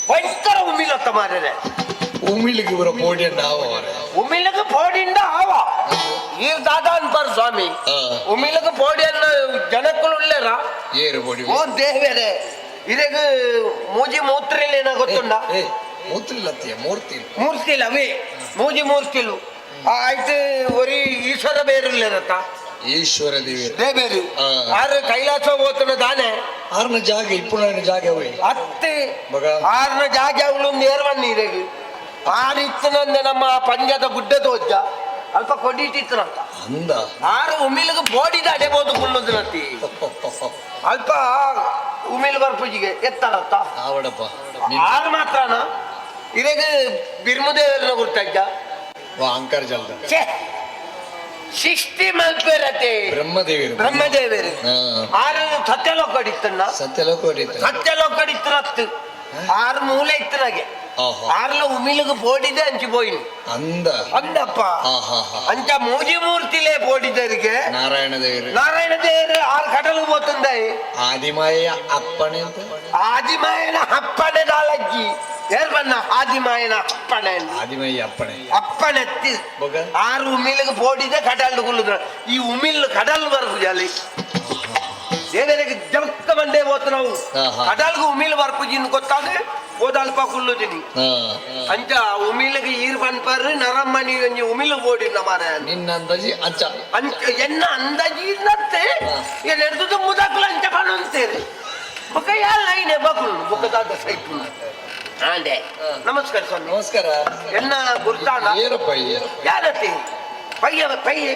ಭಯಂಕರ ಉಮಿಲತ್ತ ಮಾರ್ರೆ. ಉಮಿಳಿಗೆ ಬರೋ ಪೋಡಿಯನ್ನ ಆವ. ಉಮಿಲಗ ಪೋಡಿಂದ ಆವ ಈ ದಾದ ಅನ್ಪಾರ ಸ್ವಾಮಿ. ಉಮಿಲಗ ಪೋಡಿಯನ್ನ ಜನಕ್ಕಲು ಉಳ್ಳೇರ. ಏರು ಪೋಡಿ? ಓ ದೇವೇರೆ, ಇದಕ್ಕೆ ಮೂಜಿ ಮೂತ್ರಿಲ್ ಏನ ಗೊತ್ತುಂಡ? ಏ, ಮೂತ್ರಿಲ್ಲ ಅತ್ತಿಯ, ಮೂರ್ತಿ. ಮೂರ್ತಿಲ್, ಅವೇ ಮೂಜಿ ಮೂರ್ತಿಲು ಆಯ್ತು. ಒರಿ ಈಶ್ವರ ಬೇರುಲ್ಲೇರತ್ತ. ಈಶ್ವರ ದೇವಿ. ದೇವೇರು. ಆರು ಕೈಲಾಸ ಹೋತನ ದಾನೆ. ಆರ್ನ ಜಾಗ ಇಪ್ಪುನ ಜಾಗ ಅವೇ. ಅತ್ತೆ. ಮಗ. ಆರ್ನ ಜಾಗ ಅವಳು ನೇರ್ವಣ್ಣಿ ಇರೇಗು ಆರು ಇತ್ತನಂದೆ ನಮ್ಮ ಪಂಜದ ಗುಡ್ಡ ತೋಜ್ಜ ಅಲ್ಪ ಕೊಡಿಟ್ಟಿತ್ತನಂತ. ಅಂದ. ಆರು ಉಮಿಲ್ಗೆ ಬೋಡಿದ ಅಡೆಬೋದು ಕುಲ್ಲುದಿನತಿ. ಅಲ್ಪ ಉಮಿಲ್ ಬರ್ಪುಜಿಗೆ ಎತ್ತರತ್ತ. ಆವಡಪ್ಪ. ಆರು ಮಾತ್ರನ ಇರೇಗ ಬಿರ್ಮುದೇವರನ್ನ ಗುರ್ತಾಯ್ತ? ವಾ ಅಂಕರ್ ಜಲ್ದ. ಛೇ, ಶಿಷ್ಟಿ ಮಲ್ಪೇರತೆ. ಬ್ರಹ್ಮದೇವರು. ಬ್ರಹ್ಮದೇವರು. ಆರು ಸತ್ಯಲೋಕಡಿತ್ತನ್ನ. ಸತ್ಯಲೋಕ ಹೊಡೀತ. ಸತ್ಯಲೋಕಡಿತ್ತನತ್ತು ಆರು ಮೂಲೆ ಇತ್ತನಾಗೆ. ಆರ್ಲ ಉಮಿಲಿಗೆ ಪೋಡಿದೆ ಅಂಚಿ ಪೋಯಿನು. ಅಂದ. ಅಂದಪ್ಪ. ಹಾ ಹಾ ಹಾ ಅಂಚ ಮೂಜಿ ಮೂರ್ತಿಲೇ ಪೋಡಿದರಿಗೆ. ನಾರಾಯಣ ದೇವರು. ನಾರಾಯಣ ದೇವರು ಆರು ಕಡಲು ಪೋತಂದಾಯಿ. ಆದಿಮಾಯ ಅಪ್ಪಣೆ ಅಂತ. ಆದಿಮಾಯನ ಅಪ್ಪಣೆ ದಾಲಜ್ಜಿ ಏರ್ ಬನ್ನ ಆದಿಮಾಯನ ಅಪ್ಪಣೆ. ಆದಿಮಯ್ಯ ಅಪ್ಪಣೆ. ಅಪ್ಪಣೆತ್ತಿ. ಬೊಗ. ಆರು ಉಮಿಲಿಗೆ ಪೋಡಿದೆ ಕಡಲು ಕುಲ್ಲುದ್ರ ಈ ಉಮಿಲ್ ಕಡಲ್ ಬರ್ಪುಜಿ ಅಲ್ಲಿ ದೇವರಿಗೆ ಜಮಕ್ಕ ಬಂದೇ ಹೋತು ನಾವು. ಕಡಲ್ಗೆ ಉಮಿಲ್ ಬರ್ಪುಜಿನ್ ಗೊತ್ತಾದ್ರೆ ಹೋದಲ್ಪ ಕುಲ್ಲುದಿನಿ. ಅಂಚ ಉಮಿಲಿಗೆ ಈರ್ ಪನ್ಪರ್ ನರಮಣಿ ಒಂಜಿ ಉಮಿಲ್ ಬೋಡಿನ ಮಾರ. ನಿನ್ನ ಅಂದಾಜಿ ಅಂಚ. ಅಂಚ ಎನ್ನ ಅಂದಾಜಿ ನತ್ತೆ. ಎನ್ನ ಮುದಕ್ಲು ಅಂಚ ಪಣಂತೇರಿ ಬೊಕ ಯಾಲ್ ಐನೆ ಬಕುಲ್ ಬೊಕ ದಾದ ಸೈಪುನ ಆಂಡೆ. ನಮಸ್ಕಾರ ಸ್ವಾಮಿ. ನಮಸ್ಕಾರ. ಎನ್ನ ಗುರ್ತಾನ? ಏರಪ್ಪ ಏರ? ಯಾರತ್ತೆ ಪಯ್ಯ ಪಯ್ಯೆ.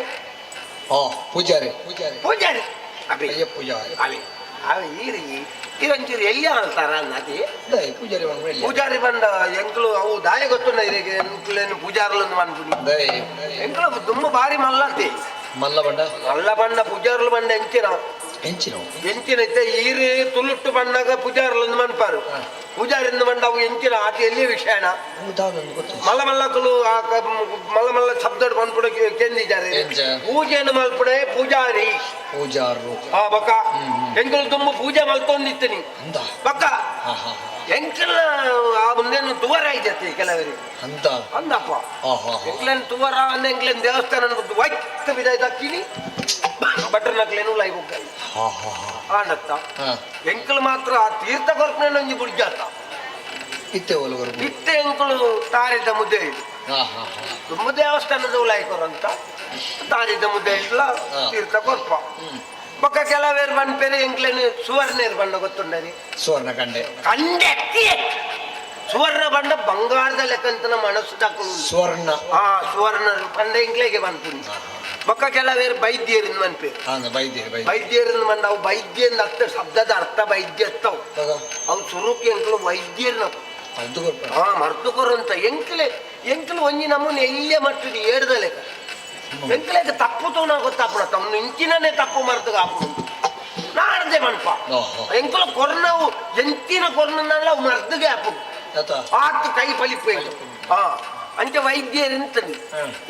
ಆ ಪೂಜಾರಿ ಪೂಜಾರಿ. ಪೂಜಾರಿ ಅಬಿ. ಅಯ್ಯ ಪೂಜಾರಿ. ಅವೆ ಅವೆ ಈರಿ ಇರಂಚೂರು ಎಲ್ಲಿ ಅಂತಾರ ಅನ್ನದಿ. ದಯ್ ಪೂಜಾರಿ ಬಂದ್ರೆ ಎಲ್ಲಿ? ಪೂಜಾರಿ ಬಂದ ಎಂಕ್ಲು ಅವು ದಾಯ ಗೊತ್ತುಂಡ ಇರಿಗೆ ಎಂಕ್ಲೇನು ಪೂಜಾರ್ಲೊಂದು ಮನ್ಪುನಿ. ದಯ್. ಎಂಕ್ಲು ತುಂಬ ಬಾರಿ ಮಲ್ಲತಿ. ಮಲ್ಲ ಬಂಡ. ಮಲ್ಲ ಬಣ್ಣ ಪೂಜಾರ್ಲು ಬಂಡ ಎಂಚಿನ. ಎಂಚಿನ. ಎಂಚಿನ ಇತ್ತೆ ಈರು ತುಳುಟ್ಟು ಬಣ್ಣಗ ಪೂಜಾರ್ಲೊಂದು ಮನ್ಪಾರು. ಪೂಜಾರಿಂದ ಬಂಡ ಅವು ಎಂಚಿನ ಆತ ಎಲ್ಲಿ ವಿಷಯನ. ದಾದೊಂದು ಗೊತ್ತು. ಮಲ್ಲ ಮಲ್ಲಕುಲು ಆ ಮಲ್ಲ ಮಲ್ಲ ಶಬ್ದ ಪನ್ಪುಡ ಕೆಂದಿದ್ದಾರೆ. ಎಂಚ? ಪೂಜೆಯನ್ನು ಮಲ್ಪುಡೆ ಪೂಜಾರಿ. ಪೂಜಾರರು. ಆ ಬೊಕ ಎಂಕುಲು ತುಂಬ ಪೂಜೆ ಮಲ್ತೊಂದಿತ್ತನಿ. ಅಂದ. ಬೊಕ ಹಾ ಹಾ ಹಾ ಎಂಕಲ್ನ ಆ ಮುಂದೇನು ತುವರ ಐತೆ ಕೆಲವರಿಗೆ. ಅಂತ. ಅಂದಪ್ಪ. ಹಾ ಹಾ ಹಾ ಎಂಕ್ಲೇನ್ ತುವರ ಅಂದ ಎಂಕ್ಲೇನ್ ದೇವಸ್ಥಾನ ವೈತ್ ವಿಧ ದಕ್ಕಿನಿ ಬಟ್ರ್ ನಕ್ಲೇನು ಲೈ ಹೋಗ್ತಾನೆ. ಹಾ ಹಾ ಹಾ ಆಂಡತ್ತ. ಎಂಕಲ್ ಮಾತ್ರ ಆ ತೀರ್ಥ ಕೊರ್ಪನೆ ಒಂಜಿ ಬುಡ್ಜಾತ. ಇತ್ತೆ ಒಲಗರು. ಇತ್ತೆ ಎಂಕುಲು ತಾರಿದ ಮುದ್ದೆ ಇದು. ಹಾ ಹಾ ಹಾ ತುಂಬ ದೇವಸ್ಥಾನದ ಉಲಾಯ್ಕೊರಂತ ತಾರಿದ ಮುದ್ದೆ ಇಟ್ಲ. ತೀರ್ಥ ಕೊರ್ಪ ಬೊಕ್ಕ ಕೆಲವೇರು ಪನ್ಪೇರು ಎಂಕ್ಲೇನು ಸುವರ್ಣೇರು ಬಣ್ಣ ಗೊತ್ತುಂಡರಿ? ಸುವರ್ಣ ಕಂಡೆ. ಕಂಡೆ ಸುವರ್ಣ ಬಣ್ಣ ಬಂಗಾರದ ಲೆಕ್ಕಂತನ ಮನಸ್ಸು ತಕೊಂಡು. ಸುವರ್ಣ. ಆ ಸುವರ್ಣ ಪಂಡ ಎಂಕ್ಲೆಗೆ ಪನ್ಪುನಿ. ಬೊಕ್ಕ ಕೆಲವೇರು ಬೈದ್ಯರಿಂದ ಮನ್ಪೇರು. ಅಂದ ಬೈದ್ಯರು ಬೈದ್ಯ. ವೈದ್ಯರಿಂದ ಬಂದ ಅವು ವೈದ್ಯಂದ ಅರ್ಥ ಶಬ್ದದ ಅರ್ಥ ವೈದ್ಯತ್ತವು. ಬಗ. ಅವು ಸುರುಕು ಎಂಕ್ಲು ವೈದ್ಯರ್ನ. ಅದು ಕೊರ್ಪ. ಹಾ ಮರ್ದುಕೊರಂತ ಎಂಕ್ಲೆ ಎಂಕ್ಲು ಒಂಜಿ ನಮೂನೆ ಎಲ್ಲೇ ಮಟ್ಟದ ಏಡ್ದ ಲೆಕ್ಕ ಎಂಕ್ಲೆಗೆ ತಪ್ಪು ತೂನ ಗೊತ್ತಾಪುಣ ತಮ್ಮ ಇಂಚಿನನೇ ತಪ್ಪು ಮರ್ದು ಆಪುಣ ನಾಡ್ದೆ ಮನ್ಪ. ಎಂಕ್ಲು ಕೊರ್ನವು ಎಂತಿನ ಕೊರ್ನಲ್ಲ ಅವು ಮರ್ದಿಗೆ ಆಪು. ಆತ. ಆತು ಕೈ ಪಲಿಪು ಎಂಕ್ಲು ಹಾ ಅಂಚ ವೈದ್ಯರು ಇಂತನಿ.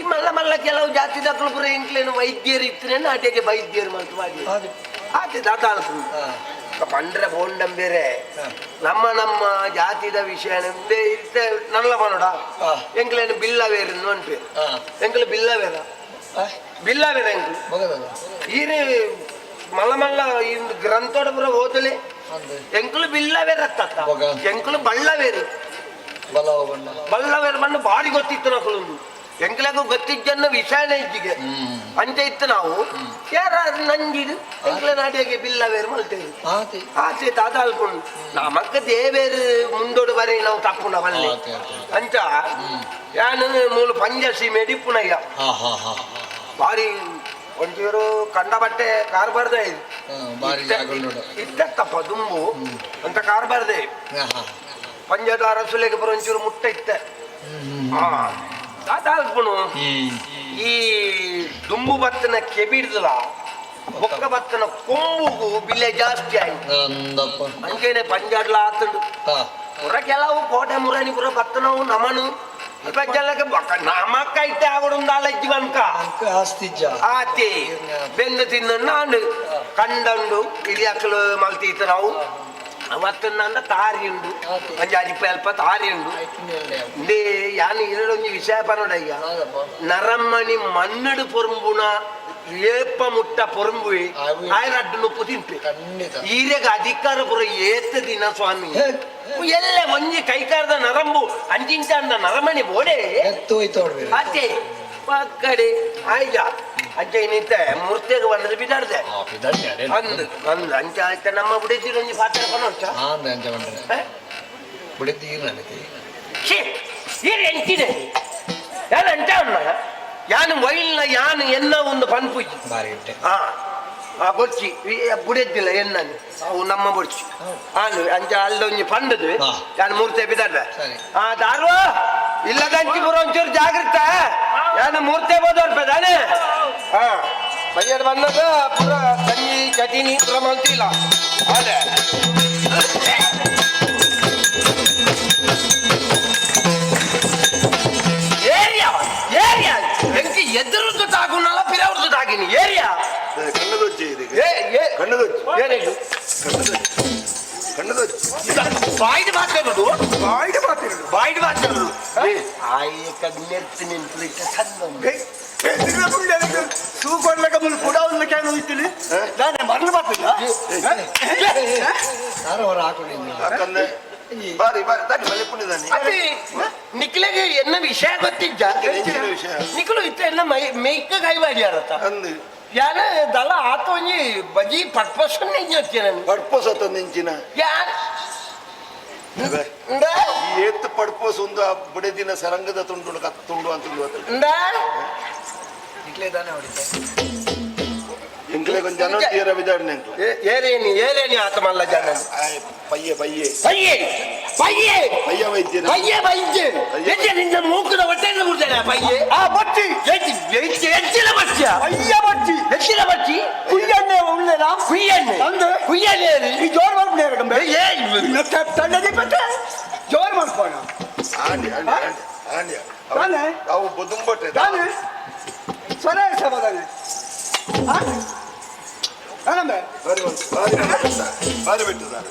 ಈ ಮಲ್ಲ ಮಲ್ಲ ಕೆಲವು ಜಾತಿ ದಕ್ಕಲು ಪೂರ ಎಂಕ್ಲೇನು ವೈದ್ಯರು ಇತ್ತನೇನು ಅಡಿಗೆ ವೈದ್ಯರು ಮಂತು ಮಾಡಿ. ಅದು. ಆತೆ ದಾದ ಅನ್ಪುಂಡು. ಪಂಡ್ರೆ ಬೋಂಡಂ ಬೇರೆ. ನಮ್ಮ ನಮ್ಮ ಜಾತಿದ ವಿಷಯ ಇತ್ತೆ ನಲ್ಲ ಪನೋಡ. ಎಂಕ್ಲೇನು ಬಿಲ್ಲವೇರು ಅನ್ಪೇರು. ಎಂಕ್ಲು ಬಿಲ್ಲವೇರ. ಬಿಲ್ಲವೇರ ಎಂಕ್ಲು. ಮಗದ. ಈರು ಮಲ್ಲ ಮಲ್ಲ ಇಂದು ಗ್ರಂಥೋಡ ಪೂರ ಓದಲೆ. ಅಂದ. ಎಂಕ್ಲು ಬಿಲ್ಲವೇರ ಅತ್ತ. ಬೊಗ. ಎಂಕ್ಲು ಬಳ್ಳವೇರು. ಬಲವ ಬಣ್ಣ. ಬಳ್ಳವೇರು ಬಣ್ಣ ಬಾರಿ ಗೊತ್ತಿತ್ತು ನಕಲೊಂದು ಎಂಕ್ಲೆಗೂ ಗೊತ್ತಿದ್ದನ್ನ ವಿಷಯನೇ ಇಜ್ಜಿಗೆ. ಅಂಚ ಇತ್ತು ನಾವು ಯಾರ ನಂಜಿದು ಎಂಕ್ಲೆ ನಾಡಿಗೆ ಬಿಲ್ಲವೇರು ಮಲ್ತೇವೆ. ಆತಿ. ಆಚೆ ತಾತ ಅಲ್ಕೊಂಡು ನಮಕ್ಕ ದೇವೇರು ಮುಂದೋಡು ಬರೀ ನಾವು ತಪ್ಪುನ ಬಲ್ಲೆ. ಆತೆ, ಆತೆ. ಅಂಚ ಯಾನು ಮೂಲು ಪಂಜಸಿ ಮೆಡಿಪುನಯ್ಯ. ಹಾ ಹಾ ಹಾ ಬಾರಿ ಒಂಚೂರು ಕಂಡ ಬಟ್ಟೆ ಕಾರ್ಬಾರ್ದೆ ಇದು. ಬಾರಿ ಜಾಗಗಳು ನೋಡು. ಇತ್ತಪ್ಪ ದುಂಬು ಅಂತ ಕಾರ್ಬಾರ್ದೆ. ಹಾ ಹಾ ಪಂಜದ ಅರಸುಲೆಗೆ ಬರೋ ಒಂಚೂರು ಮುಟ್ಟ ಇತ್ತೆ. ಹಾ ತಾತ ಅಲ್ಪುಣು. ಈ ದುಂಬು ಬತ್ತನ ಕೆಬಿಡ್ದಲ ಬೊಕ್ಕ ಬತ್ತನ ಕೊಂಬುಗು ಬಿಲೆ ಜಾಸ್ತಿ ಆಯ್ತು. ಅಂದಪ್ಪ. ಅಂಚೆನೆ ಪಂಜಾಡ್ಲ ಆತಂಡು. ಪುರ ಕೆಲವು ಕೋಟೆ ಮುರಾನಿ ಪುರ ಬತ್ತನವು ನಮನು ಅಲ್ಪ ಜನಕ್ಕೆ ನಮಕ್ಕೈತೆ ಆವಡುಂದಾಲಜ್ಜಿ ಬನ್ಕ. ಅಂಕ ಆಸ್ತಿಜ್ಜ. ಆತಿ ಬೆಂದು ತಿನ್ನ ನಾನು ಕಂಡಂಡು ಇರಿಯಾಕಲು ಮಲ್ತೀತ ನಾವು. ಅವತ್ತನ್ನ ತಾರಿ ಉಂಡು ಒಂಜಿ ಅಜಿಪ ಅಲ್ಪ ತಾರಿ ಉಂಡು. ಇಂದೇ ಯಾನ್ ಇರಡೊಂಜಿ ವಿಷಯ ಪನೋಡಯ್ಯ. ನರಮ್ಮಣಿ ಮಣ್ಣಡು ಪೊರುಂಬುನ ಏಪ ಮುಟ್ಟ ಪೊರುಂಬುವೆ ಆಯ್ ರಡ್ಡು ನುಪ್ಪು ತಿನ್ಪೆ. ಈರೆಗ ಅಧಿಕಾರ ಪುರ ಏತ್ ದಿನ ಸ್ವಾಮಿ ಎಲ್ಲ ಒಂಜಿ ಕೈಕಾರದ ನರಂಬು ಅಂಚಿಂಚ ಅಂದ ನರಮಣಿ ಬೋಡೆ ಅತ್ತೆ ಪಕ್ಕಡೆ ಆಯ್ಜ ಅಂಚ ಇನ್ನಿತ್ತೆ ಮೂರ್ತಿಗೆ ಬಂದದ್ದು ಬಿದಾಡ್ದೆ ಅಂದು ಅಂದು ಅಂಚ ಆಯ್ತ ನಮ್ಮ ಬುಡೆದಿರ ಒಂಜಿ ಪಾತ್ರ ಪನೋಡ್ಚ. ಛೀ ಈರ್ ಎಂಚಿದೆ ಯಾನ್ ಅಂಚ ಉನ್ನ ಯಾನ್ ವೈಲ್ನ ಯಾನ್ ಎನ್ನ ಒಂದು ಪನ್ಪುಜಿ ಆ ಆ ಬೊರ್ಚಿ ಬುಡೆದ್ದಿಲ್ಲ ಎನ್ನನು ಅವು ನಮ್ಮ ಬೊರ್ಚಿ ಆನು ಅಂಚ ಅಲ್ಲೊಂಜಿ ಪಂಡದು ಯಾನ್ ಮೂರ್ತಿ ಬಿದಾಡ್ದೆ. ಆ ದಾರ್ವ ಇಲ್ಲದಂಚಿ ಪೂರ ಒಂಚೂರು ಜಾಗ್ರತೆ ಯಾನ್ ಮೂರ್ತಿ ಬೋದರ್ಪೆ ದಾನೆ. ಹಾ ಬಯ್ಯದ ಬಂದದ ಪೂರ ಕಂಜಿ ಚಟಿನಿ ಪೂರ ಮಲ್ತಿಲ್ಲ ಅದೇ ಏರಿಯಾ ಏರಿಯಾ ಎಂಕಿ ಎದುರುದು ತಾಗುನಲ್ಲ ಪಿರವ್ರದ್ದು ತಾಗಿನಿ ಏರಿಯಾ. ಕಣ್ಣದೊಜ್ಜಿ ಇದೆ. ಏ ಏ ಕಣ್ಣದೊಜ್ಜಿ. ಏನಿದು? ಕಣ್ಣದೊಜ್ಜಿ. ಬಾಯ್ದು ಮಾತಾಡೋದು. ಬಾಯ್ಡು ಮಾತಾಡೋದು. ಬಾಯ್ದು ಮಾತಾಡೋದು. ಆಯ್ ಕಣ್ಣೆತ್ತಿ ನಿಂತು ಸಣ್ಣ ಸೂಕೊಡ್ಲಕ ಮುಲ್ ಕೂಡ ಒಂದು can ಹೋಯ್ತೀನಿ ನಾನು ಮರಳು ಬರ್ತಿಲ್ಲ. ಯಾಕಂದ್ರೆ ಬಾರಿ ಬಾರಿ ದಾನಿ ಮಲೆ ಪುಣ್ಯದಾನಿ. ಅದೇ ನಿಕ್ಲೆಗೆ ಎನ್ನ ವಿಷಯ ಗೊತ್ತಿದ್ದ? ಎಂಚಿನ ವಿಷಯ? ನಿಕ್ಲು ಇತ್ತ ಎನ್ನ ಮೈ ಮೇಯ್ಕ ಕೈವಾಡಿ ಅರತ ಅಂದು ಯಾನ ದಲ ಆತ ಒಂಜಿ ಬಜಿ ಪರ್ಪಸ್ ನಾನು ಪಡ್ಪೋಸ ತಂದಿಂಚಿನ ಯಾನ್ ಅದೇ. ಇಂದ ಈ ಏತ್ ಪಡ್ಪೋಸ್ ಒಂದು ಆ ಬುಡೆದಿನ ಸರಂಗದ ತುಂಡು ತುಂಡು ಅಂತ ಇಂದ ಎಂಕ್ಲೆ ಕೊಂಚ ಜನ ತೀರ ಬಿದಾಡ್ನೆ ಎಂಕ್ಲೆ. ಏರೇನಿ ಏರೇನಿ ಆತ ಮಲ್ಲ ಜನ. ಆಯ್ ಪಯ್ಯ ಪಯ್ಯೆ. ಪಯ್ಯೆ ಪಯ್ಯೆ. ಪಯ್ಯ ವೈದ್ಯನ. ಪಯ್ಯೆ ವೈದ್ಯ ಎಜ್ಜೆ ನಿನ್ನ ಮೂಕದ ಹೊಟ್ಟೆಯಿಂದ ಬಿಡ್ತೇನೆ ಪಯ್ಯೆ. ಆ ಬಚ್ಚಿ. ಎಜ್ಜೆ ಎಜ್ಜೆ ಎಜ್ಜಿನ ಬಚ್ಚಿಯ. ಅಯ್ಯ ಬಚ್ಚಿ. ಎಜ್ಜಿನ ಬಚ್ಚಿ. ಕುಯ್ಯನ್ನೇ ಉಳ್ಳೆನಾ? ಕುಯ್ಯನ್ನೇ. ಅಂದು? ಕುಯ್ಯನ್ನೇ. ಈ ಜೋರ್ ಮಾಡ್ಬಿಡಿ ಕಂಬೆ. ಏ ತಣ್ಣಗೆ ಪತ್ತೆ ಜೋರ್ ಮಾಡ್ಕೋಣ. ಆಂಡಿ ಆಂಡಿ ಆಂಡಿ ಆಂಡಿ. ತಾನೆ? ಅವು ಬೊದುಂಬಟ್ಟೆ. ತಾನೆ ಸ್ವರ ಸಮಾಧಾನ ತಾನಂಬೆ. ಬಾರಿ ಬಂತು, ಬಾರಿ ಬಂತು, ಬಾರಿ ಬಿಟ್ಟು ನಾನು.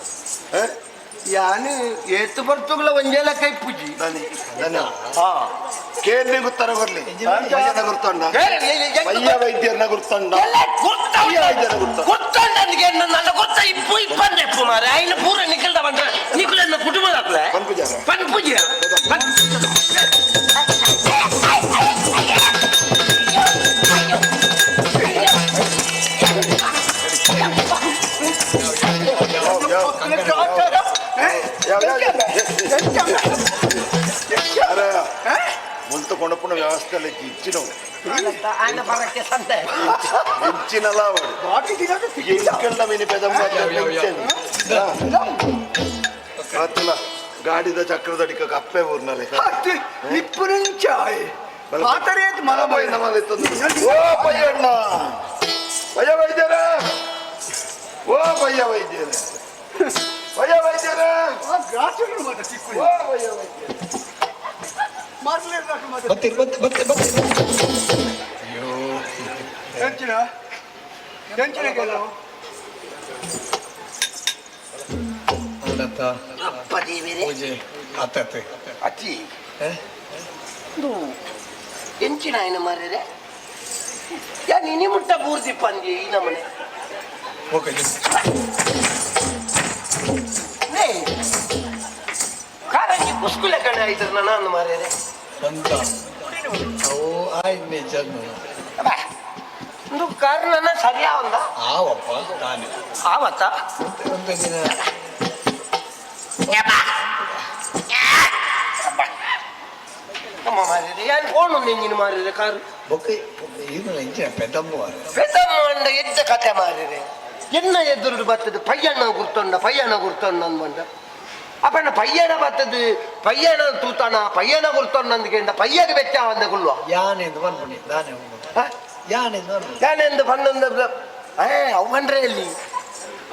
ಯಾನು ಏತು ಬರ್ತುಗಳ ಒಂಜೇಲ ಕೈ ಪೂಜಿ. ದಾನಿ ದಾನಿ ಹಾ. ಕೇಂದ್ರ ಗುತ್ತರ ಬರ್ಲಿ ಪಯ್ಯನ ಗುರ್ತಂಡ. ಪಯ್ಯ ವೈದ್ಯರನ್ನ ಗುರ್ತಂಡ. ಪಯ್ಯ ವೈದ್ಯರ ಗುರ್ತ. ಗೊತ್ತಂಡ ನನ್ನ ಗೊತ್ತ ಇಪ್ಪು ಇಪ್ಪಂದೆ ಇಪ್ಪು ಮಾರೆ ಆಯ್ನ ಪೂರ ನಿಖಲ್ದ ಬಂದ್ರೆ ನಿಖಲನ್ನ ಕುಟುಂಬದಾಕ್ಲೆ. ಪನ್ಪುಜಾರ. ಪನ್ಪುಜಿ. ಯಾವ ಯಾವ ಯಾವ ಯಾವ ಅರೆ ಮುಂತ ಕೊಂಡಪುಣ ವ್ಯವಸ್ಥೆ ಇಚ್ಚಿನವು. ಆಯ್ನ ಬರಕ್ಕೆ ಸಂತೆ. ಇಂಚಿನಲ వాడు ಎಂಕಲ್ನ ಮಿನಿ ಪೆದಮ್ಮ. ಆತಲ ಗಾಡಿದ ಚಕ್ರದಡಿಕ ಕಪ್ಪೆ ಊರ್ನಲೆ. ಇಪ್ಪು ನಿಂಚ ಪಾತರೇತ್ ಮಲ. ಮಲ ಮಲ. ಓ ಪಯ್ಯಣ್ಣ, ಪಯ್ಯ ವೈದ್ಯರ, ಓ ಪಯ್ಯ ವೈದ್ಯರ, ಪಯ್ಯ ವೈದ್ಯರ. ಗ್ರಾಚುಗಳು ಮಾತ್ರ ಚಿಕ್ಕ. ಓ ಪಯ್ಯ ವೈದ್ಯರ. ಬತ್ತಿ ಬತ್ತಿ ಬತ್ತಿ ಬತ್ತಿ. ಎಂಚಿನ ಎಂಚಿನ ಕೆಲವು ಆಂಡತ್ತ. ಅಪ್ಪ ದೇವರೇ. ಪೂಜೆ ಆತತ್ತೆ. ಅತಿ ಇದು ಎಂಚಿನ ಆಯ್ನ ಮಾರ್ರೆ ಯಾ ನಿನಿ ಮುಟ್ಟ ಪೂರ್ತಿ ಪಂದಿ ಈ ನಮ್ಮನೆ. ಓಕೆ. ನೇ ಕಾರಂಜಿ ಕುಸ್ಕುಲೆ ಕಣೆ ಆಯ್ತು ನಾನು ಮಾರ್ರೆ. ಬಂತ ಅವು ಆಯ್ತು ನೇಚರ್. ಅಬ್ಬಾ ಒಂದು ಕಾರಣ ಸರಿಯಾವಂದ. ಆವಪ್ಪ ತಾನೆ. ಆವತ್ತ. ಒಂದು ದಿನ. ಅಮ್ಮ ಮಾರಿದೆ ಯಾರು ಫೋನ್ ಒಂದು ಇಂಜಿನ್ ಮಾರಿದೆ ಕಾರು. ಬೊಕ್ಕ ಇದು ಎಂಚಿನ ಪೆದಮ್ಮ. ಪೆದಮ್ಮ ಅಂಡ ಎದ್ದ ಕತೆ ಮಾರಿದೆ ಎನ್ನ ಎದುರು ಬರ್ತದೆ ಪಯ್ಯಣ್ಣ ಗುರ್ತೊಂಡ ಪಯ್ಯಣ್ಣ ಗುರ್ತೊಂಡ ಅಂದ್ಬಂಡ ಅಪ್ಪಣ್ಣ ಪಯ್ಯಣ ಬರ್ತದೆ ಪಯ್ಯಣ ತೂತಾಣ ಪಯ್ಯಣ ಗುರ್ತೊಂಡ ಅಂದ್ಕೆಂಡ ಪಯ್ಯಗೆ ಬೆಚ್ಚ ಅಂದ ಗುಲ್ವ. ಯಾನೆಂದು ಬಂದ್ಬಿಡಿ ನಾನೇ. ಯಾನೆಂದು ಬಂದ್ಬಿಡಿ. ಯಾನೆಂದು ಪನ್ನೊಂದು ಏ ಅವು ಬಂದ್ರೆ ಎಲ್ಲಿ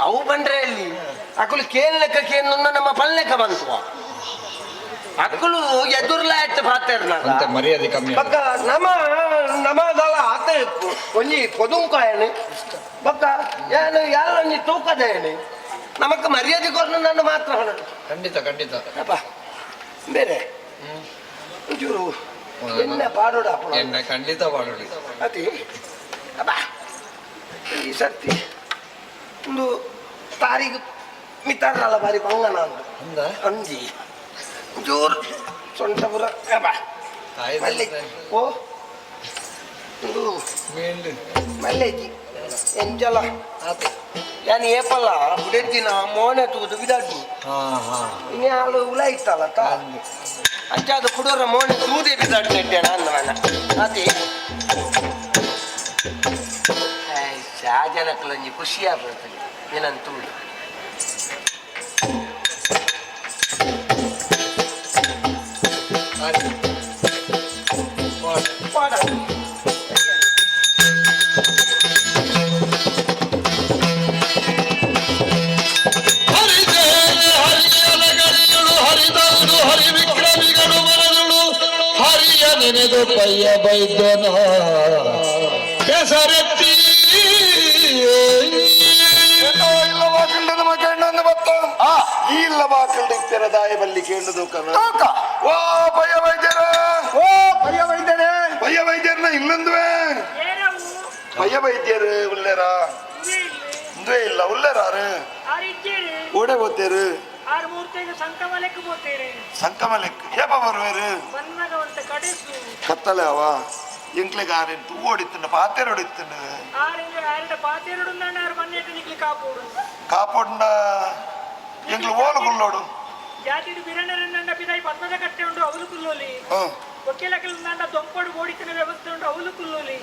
ಅವು ಬಂದ್ರೆ ಎಲ್ಲಿ ಅಕುಲು ಕೇನ್ ಲೆಕ್ಕ ಕೇನ್ ನಮ್ಮ ಪಲ್ಲೆಕ್ಕ ಬಂತು ಅಕ್ಕಲು ಎದುರ್ಲಾಯ್ತು ಪಾತೆರ್ನಾಗ. ಅಂತ ಮರ್ಯಾದೆ ಕಮ್ಮಿ. ಬಕ್ಕ ನಮ ನಮದಲ ಆತ ಒಂಜಿ ಪೊದುಂಕಾಯನೆ ಬಕ್ಕ ಯಾನು ಯಾರೊಂಜಿ ತೂಕದೇನೆ. ನಮಕ್ ಮರ್ಯಾದೆ ಕೊರ್ನು ನನ್ನ ಮಾತ್ರ ಹೊಣದು. ಖಂಡಿತ ಖಂಡಿತ. ಅಪ್ಪ ಬೇರೆ ಒಂಚೂರು ಎಣ್ಣೆ ಪಾಡೋಡ ಅಪ್ಪ. ಎಣ್ಣೆ ಖಂಡಿತ ಪಾಡೋಡಿ. ಅತಿ ಅಪ್ಪ ಈ ಸರ್ತಿ ಒಂದು ತಾರೀಕು ಮಿತಾರಲ್ಲ ಬಾರಿ ಬಂಗ ನಾನು. ಅಂದ ಅಂಜಿ ಒಂಚೂರು ಸೊಂಟಪುರ ಅಪ್ಪ ಮಲ್ಲೆ ಓ ಒಂದು ಮೇಂಡು ಮಲ್ಲೇಜಿ ಎಂಜಲ ಆತು. ಯಾನ್ ಏಪಲ್ಲ ಬುಡೆದಿನ ಮೋನೆ ತೂದು ಬಿದಾಡ್ನಿ. ಹಾ ಹಾ. ಇನ್ನು ಹಾಲು ಉಲ ಇತ್ತಲ್ಲ ತಾ. ಅಂದು. ಅಂಚಾದ ಕುಡೋರ ಮೋನೆ ತೂದೆ ಬಿದಾಡ್ನಿ ನಾನು ಮನ ಅತಿ ಶಾಜನಕ್ಕಲೊಂಜಿ ಖುಷಿ ಆಗ್ಬಿಡ್ತದೆ ಏನಂತ ತೂಡು. ಆಯ್ತು. ಪಾಡು. ಪಾಡ. ಹರಿದೇವೆ ಹರಿಯಲಗಳಿಯುಳು ಹರಿದಂದು ಹರಿವಿಕ್ರಮಿಗಳು ಮನದುಳು ಹರಿಯ ನೆನೆದು ಪಯ್ಯ ಬೈದ್ಯನ ಕೆಸರೆತ್ತಿ. ಇಲ್ಲ ವಾಕಲ್ಡ ನಮ್ಮ ಕೇಂಡೊಂದು ಬತ್ತ ಈ ಇಲ್ಲ ವಾಕಲ್ಡ ಇತ್ತೆರ ದಾಯ ಬಲ್ಲಿ ಕೇಂಡು ದೂಕನ. ಓ ಪಯ್ಯ ವೈದ್ಯರ. ಓ ಪಯ್ಯ ವೈದ್ಯರೇ. ಪಯ್ಯ ವೈದ್ಯರ್ನ ಇಲ್ಲಂದುವೆ. ಪಯ್ಯ ವೈದ್ಯರು ಉಲ್ಲೇರ ಇಂದುವೆ ಇಲ್ಲ ಉಲ್ಲೇರಾರು ಓಡೆ ಹೋತೇರು. ಆರು ಮೂರ್ತಿಗೆ ಸಂಕಮಲೆಕ್ ಪೋತೇರೆ. ಸಂಕಮಲೆಕ್ ಏಪ ಬರುವೇರು? ಬನ್ನಗವಂತ ಕಡೆಸು. ಕತ್ತಲೆ ಅವ ಎಂಕ್ಲೆಗ್ ಆರೆನ್ ತೂ ಓಡಿತ್ತುಂಡ ಪಾತೇರು ಹೊಡಿತ್ತುಂಡ. ಆರೆಂದ್ರೆ ಆರೆಡ ಪಾತೇರುಡು ಆರು ಮನ್ನೆಟ್ಟು ನಿಕ್ಲಿ ಕಾಪೋಡು. ಕಾಪೊಂಡ ಎಂಕ್ಲು ಓಲು ಕುಲ್ಲೋಡು. ಜಾತಿಡು ಬಿರಣರನ್ನ ಪಿದಾಯಿ ಪದ್ಮದ ಕಟ್ಟೆ ಉಂಡು ಅವಲು ಕುಲ್ಲೋಲಿ. ವಕೀಲಕಲ್ನಂಡ ದೊಂಪಡು ಓಡಿತಿನ ವ್ಯವಸ್ಥೆ ಉಂಡು ಅವಲು ಕುಲ್ಲೋಲಿ.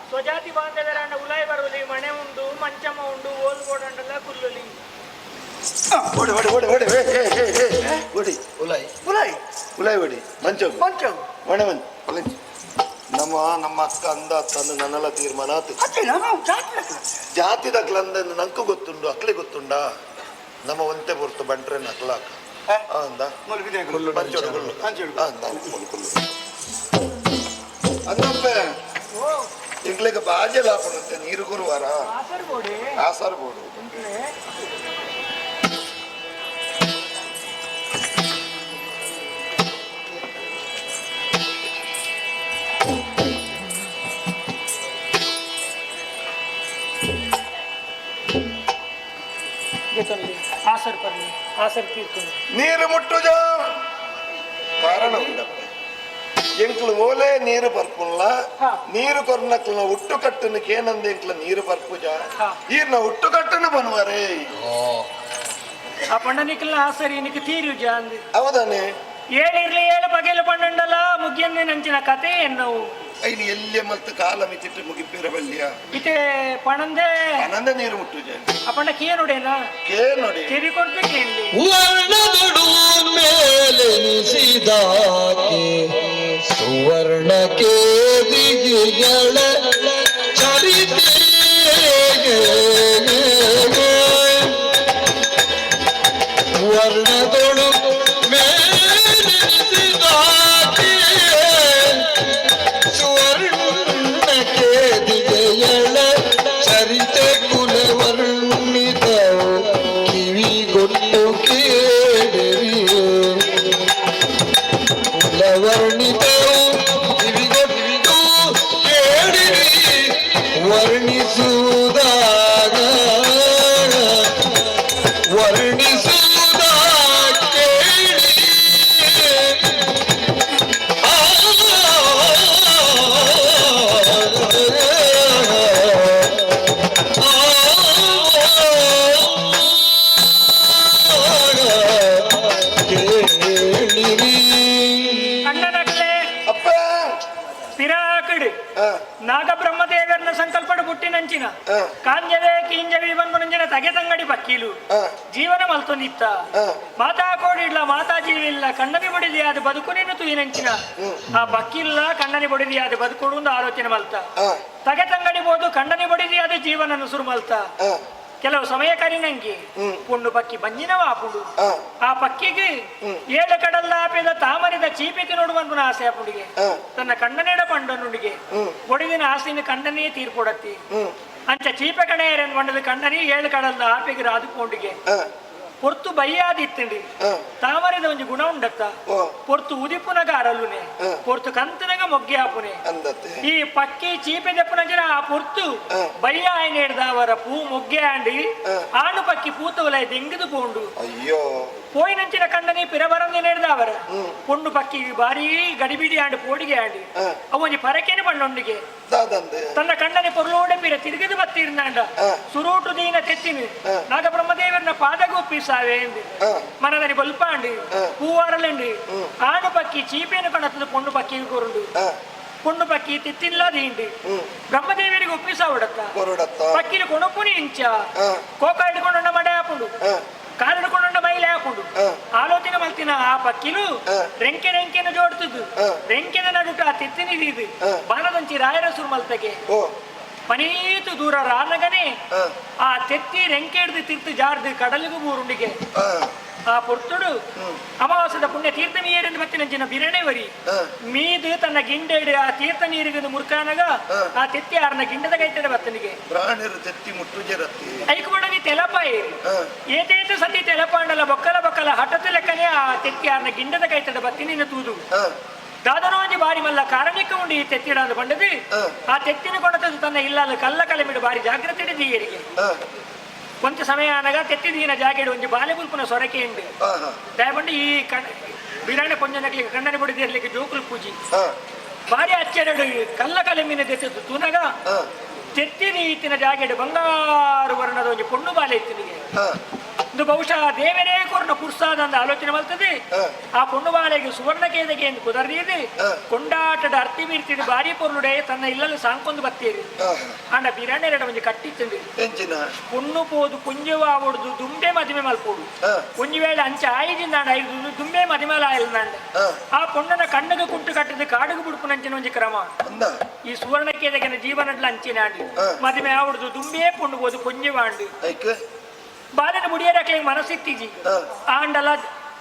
ಸ್ವಜಾತಿ ಬಾಂಧವರಾಂಡ ಉಲಾಯ್ ಬರೋಲಿ ಮಣೆ ಉಂಡು ಮಂಚಮ ಉಂಡು ಓಲು ಓಡಂಡಲ ಕುಲ್ಲೋಲಿ. ಓಡಿ ಓಡಿ ಓಡಿ ಓಡಿ ಏ ಏ ಏ ಏ ಓಡಿ. ಉಲಾಯ್. ಉಲಾಯ್. ಉಲಾಯ್ ಓಡಿ ಮಂಚೋಗು. ಮಂಚೋಗು. ಒಣೆ ಮಂಚ್ ಒಲಂಚಿ ನಮ್ಮ ನಮ್ಮ ಅಕ್ಕ ಅಂದ ತಂದು ನನ್ನೆಲ್ಲ ತೀರ್ಮಾನ ಆತು. ಅತ್ತೆ ನಮ್ಮ ಜಾತಿ ಲೆಕ್ಕ. ಜಾತಿ ದಕ್ಲಂದ ನಂಕು ಗೊತ್ತುಂಡು ಅಕ್ಲೆ ಗೊತ್ತುಂಡ ನಮ್ಮ ಒಂತೆ ಪೊರ್ತು ಬಂಟ್ರೆ ಅಕ್ಲಾಕ ಅಂದ. ಮೊದಲು ಬಿದ್ದೆ ಹಾಕು. ಮಂಚೋಡು ಕುಲ್ಲು. ಮಂಚೋಡು. ಅಂದ ಕುಲ್ಲು ಕುಲ್ಲು ಅಂದಪ್ಪೆ ಇಂಗ್ಲಿಗೆ ಬಾಜೆ ಲಾಪಣಂತೆ ನೀರು ಗುರುವಾರ. ಆಸರ್ ಬೋಡೆ. ಆಸಾರ ಬೋಡು. ಆಸರ್ ಪರ್ಲಿ ಆಸರ್ ತೀರ್ಕೊಂಡು. ನೀರು ಮುಟ್ಟುಜ ಕಾರಣ ಉಂಡಪ್ಪ ಎಂಕ್ಲು ಓಲೆ ನೀರು ಪರ್ಪುಲ್ಲ. ನೀರು ಕೊರ್ನಕ್ಲ ಹುಟ್ಟು ಕಟ್ಟನು ಕೇನಂದ ಎಂಕ್ಲ ನೀರು ಪರ್ಪುಜ. ಈರ್ನ ಹುಟ್ಟು ಕಟ್ಟನು ಬನ್ವರೇ. ಆ ಪಂಡನಿಕ್ಲ ಆಸರಿ ನಿಕ್ ತೀರುಜ ಅಂದ್. ಹೌದಾನೆ. ಏಳಿರ್ಲಿ ಏಳು ಬಗೆಲು ಪಂಡಂಡಲ ಮುಗಿಯಂದೆ ನಂಚಿನ ಕತೆ ಎನ್ನವು. ಐನು ಎಲ್ಲೆ ಮಲ್ತು ಕಾಲ ಮಿತಿಟ್ಟು ಮುಗಿಪಿರ ಬಲ್ಲಿಯ. ಇತೆ ಪಣಂದೆ. ಆನಂದ ನೀರು ಮುಟ್ಟುಜ. ಆ ಪಂಡ ಕೇನುಡೇನಾ? ಕೇ ನೋಡಿ. ಕೆವಿ ಕೊಡ್ತು ಕೇಳಿ. ವರ್ಣದೊಡು ಮೇಲೆನಿಸಿದಾಕೆ ಸುವರ್ಣ ಕೇದಿಗೆಗಳ ಚರಿತೆ ವರ್ಣದೊಡು ಮೇಲೆನಿಸಿದಾಕೆ ಸುವರ್ಣ ಕೇದಿಗೆಗಳ ಚರಿತೆ ಕುಲವರ್ಣಿತವು ಕಿವಿಗೊಟ್ಟು ಕೇಳಿರಿ ಕುಲವರ್ಣಿತವು ಕಿವಿಗೊಟ್ಟು ಕೇಳಿರಿ ವರ್ಣಿಸುವುದಾಗ ವರ್ಣಿಸುವುದ ಕೇಳಿ ಆ ಕೇಳಿರಿ. ಅಣ್ಣನಗಲೇ. ಅಪ್ಪ. ಪಿರಾಕಡು ನಾಗಬ್ರಹ್ಮದೇವರನ ಸಂಕಲ್ಪಡು ಬುಟ್ಟಿನಂಚಿನ ಕಾಂಜವೇ ಕೀಂಜವಿ ಬಂದು ತಗೆ ತಂಗಡಿ ಬಕ್ಕೀಲು ಜೀವನ ಮಲ್ತೊಂದಿತ್ತ. ಮಾತಾ ಕೋಡಿಡ್ಲ ಮಾತಾ ಜೀವಿಲ್ಲ ಕಣ್ಣನಿ ಬಡಿದಿ ಅದು ಬದುಕು ನಿನ್ನ ತುಯಿನಂಚಿನ ಆ ಬಕ್ಕಿಲ್ಲ ಕಣ್ಣನಿ ಬಡಿದಿ ಅದು ಬದುಕೊಡು ಒಂದು ಆಲೋಚನೆ ಮಲ್ತ. ತಗೆ ತಂಗಡಿ ಬೋದು ಕಣ್ಣನಿ ಬಡಿದಿ ಅದು ಜೀವನ ಸುರು ಮಲ್ತ. ಕೆಲವು ಸಮಯ ಕರಿನಂಗಿ ಪುಂಡು ಪಕ್ಕಿ ಬಂಜಿನವ ಪುಂಡು ಆ ಪಕ್ಕಿಗೆ ಏಳು ಕಡಲ್ದ ಆಪೆದ ತಾಮರಿದ ಚೀಪಿಗೆ ನೋಡುವಂತ ಆಸೆ ಆ ಪುಂಡಿಗೆ. ತನ್ನ ಕಣ್ಣನೇಡ ಪಂಡನುಡಿಗೆ ಬೊಡಿದಿನ ಆಸೆನ ಕಣ್ಣನೇ ತೀರ್ಪೊಡತ್ತಿ. ಅಂಚ ಚೀಪೆ ಕಣೆಯರನ್ ಬಂಡದ ಕಣ್ಣನಿ ಏಳು ಕಡಲ್ದ ಆಪೆಗೆ ರಾದು ಪೋಂಡಿಗೆ ಪೊರ್ತು ಬಯ್ಯಾದಿತ್ತಂಡಿ ತಾಮರೆದ ಒಂಜಿ ಗುಣ ಉಂಡತ್ತ ಪೊರ್ತು ಉದಿಪುನಗ ಅರಲುನೆ ಪೊರ್ತು ಕಂತನಗ ಮೊಗ್ಗೆ ಆಪುನೆ ಈ ಪಕ್ಕಿ ಚೀಪೆ ದೆಪ್ಪುನಂಚಿನ ಆ ಪೊರ್ತು ಬಯ್ಯ ಆಯ್ನೇಡ್ದವರ ಪೂ ಮೊಗ್ಗೆ ಆಂಡಿ ಆಣು ಪಕ್ಕಿ ಪೂತವಲೈ ದೆಂಗದು ಪೋಂಡು ಅಯ್ಯೋ ಪೋಯಿನಂಚಿನ ಕಣ್ಣನಿ ಪಿರಬರಂದಿ ನೇಡ್ದವರ ಪೊಣ್ಣು ಪಕ್ಕಿ ಭಾರೀ ಗಡಿಬಿಡಿ ಆಂಡು ಪೋಡಿಗೆ ಆಂಡಿ ಅವೊಂಜಿ ಪರಕೆನೆ ಪಣ್ಣೊಂಡಿಗೆ ತನ್ನ ಕಣ್ಣನೆ ಪೊರ್ಲೋಡೆ ಪಿರ ತಿರುಗಿದು ಬತ್ತಿರ್ನಾಂಡ ಸುರೂಟು ದೀನ ತೆತ್ತಿನಿ ನಾಗಬ್ರಹ್ಮದೇವರನ ಪಾದಗೊಪ್ಪಿ ಸಾವೆ ಎಂದು ಮನದನಿ ಬೊಲ್ಪಾಂಡು ಹೂವಾರಲಂಡು ಆಣು ಪಕ್ಕಿ ಚೀಪೇನು ಕಣತದ ಪೊಣ್ಣು ಪಕ್ಕಿ ಕೊರುಂಡು ಪೊಣ್ಣು ಪಕ್ಕಿ ತಿತ್ತಿಲ್ಲ ದೀಂಡು ಬ್ರಹ್ಮದೇವರಿಗೆ ಒಪ್ಪಿಸಾವಡತ್ತ ಪಕ್ಕಿನ ಕೊಣಪುನಿ ಇಂಚ ಕೋಕ ಹಿಡ್ಕೊಂಡ ಮಡೆ ಹಾಪುಂಡು ಕಾಲು ಹಿಡ್ಕೊಂಡ ಮೈಲೆ ಹಾಪುಂಡು ಆಲೋಚನೆ ಮಲ್ತಿನ ಆ ಪಕ್ಕಿಲು ರೆಂಕೆ ರೆಂಕೆನ ಜೋಡ್ತದ್ದು ರೆಂಕೆನ ನಡುಟ ಆ ತಿತ್ತಿನಿ ಇದು ಬಾನದಂಚಿ ರಾಯರ ಸುರು ಮಲ್ತಗೆ ಪನೀತು ದೂರ ರಾನಗನೆ ಆ ತೆತ್ತಿ ರೆಂಕೆ ಹಿಡ್ದು ತಿರ್ತು ಜಾರ್ದು ಕಡಲಿಗೂ ಬೂರುಂಡಿಗೆ ಆ ಪೊರ್ತುಡು ಅಮಾವಾಸ್ಯದ ಪುಣ್ಯ ತೀರ್ಥ ನೀರೆಂದು ಮತ್ತೆ ನಂಚಿನ ಬಿರಣೆ ವರಿ ಮೀದು ತನ್ನ ಗಿಂಡೆಡು ಆ ತೀರ್ಥ ನೀರಿಗೆ ಮುರ್ಕಾನಗ ಆ ತೆತ್ತಿ ಆರ್ನ ಗಿಂಡದ ಕೈತಡೆ ಬತ್ತನಿಗೆ ಬ್ರಾಣರು ತೆತ್ತಿ ಮುಟ್ಟುಜರತ್ತಿ ಐಕು ಬಡವಿ ತೆಲಪಾಯಿ ಏತೇತು ಸತಿ ತೆಲಪಾಂಡಲ ಬೊಕ್ಕಲ ಬೊಕ್ಕಲ ಹಠದ ಲೆಕ್ಕನೆ ಆ ತೆತ್ತಿ ಆರ್ನ ಗಿಂಡದ ಕೈತಡೆ ಬತ್ತಿನಿನ ತೂದು ದಾದನೋಂಜಿ ಬಾರಿ ಮಲ್ಲ ಕಾರಣಿಕ ಉಂಡು ಈ ತೆತ್ತಿಡಾದ ಬಂಡದು ಆ ತೆತ್ತಿನ ಕೊಡತದ್ದು ತನ್ನ ಇಲ್ಲಲ್ಲ ಕಲ್ಲ ಕಲೆಮಿಡು ಬಾರಿ ಜಾಗ್ರತೆ ದೀಯರಿಗೆ ಕೊಂಚ ಸಮಯ ಆನಗ ತೆತ್ತಿ ದೀನ ಜಾಗೆಡು ಒಂಜಿ ಬಾಲೆ ಬುಲ್ಪುನ ಸೊರಕೆ ಉಂಡು ದಯಪಂಡು ಈ ಕಣ ಬಿರಾಣೆ ಪೊಂಜನಕ್ಲಿಗೆ ಕಣ್ಣನೆ ಬಡಿದಿರ್ಲಿಕ್ಕೆ ಜೋಕುಲು ಪೂಜಿ ಬಾರಿ ಅಚ್ಚರಡು ಕಲ್ಲ ಕಲೆಮಿನ ದೆತ್ತದ್ದು ತೂನಗ ತೆತ್ತಿನ ಈತಿನ ಜಾಗೆಡು ಬಂಗಾರು ವರ್ಣದ ಒಂಜಿ ಪೊಣ್ಣು ಬಾಲೆ ಇತ್ತಿನಿಗೆ ಇದು ಬಹುಶಃ ದೇವರೇ ಕೊರ್ನ ಪುರ್ಸಾದ ಅಂದ ಆಲೋಚನೆ ಮಲ್ತದೆ ಆ ಪೊಣ್ಣು ಬಾಲೆಗೆ ಸುವರ್ಣ ಕೇದಗೆ ಎಂದು ಕುದರ್ದೀದು ಕೊಂಡಾಟದ ಅರ್ತಿ ಬೀರ್ತಿಡು ಬಾರಿ ಪೊರ್ಲುಡೆ ತನ್ನ ಇಲ್ಲಲ್ಲಿ ಸಾಂಕೊಂದು ಬತ್ತೀರಿ ಅಂಡ ಬಿರಾಣೆರಡ ಒಂಜಿ ಕಟ್ಟಿತ್ತಂದು ಪೊಣ್ಣು ಪೋದು ಕುಂಜವ ಆವಡ್ದು ದುಂಬೆ ಮದಿಮೆ ಮಲ್ಪೋಡು ಒಂಜಿ ವೇಳೆ ಅಂಚೆ ಆಯಿದಿಂದಾಂಡ ಐದು ದುಂಬೆ ಮದಿಮೆ ಆಯಿಲ್ದಾಂಡ ಆ ಪೊಣ್ಣನ ಕಣ್ಣಗೆ ಕುಂಟು ಕಟ್ಟದು ಕಾಡುಗು ಬುಡ್ಪುನಂಚಿನ ಒಂಜಿ ಕ್ರಮ ಈ ಸುವರ್ಣ ಕೇದಗೆನ ಜೀವನಡ್ಲ ಅಂಚಿನ ಆಂಡು ಮದಿಮೆ ಆವಡ್ದು ದುಂಬೆ ಪೊಣ್ಣು ಪೋದು ಕೊಂಜವಾಂಡು ಬಾಲನ ಮುಡಿಯರಕ್ಲೆ ಮನಸ್ಸಿತ್ತೀಜಿ ಆಂಡಲ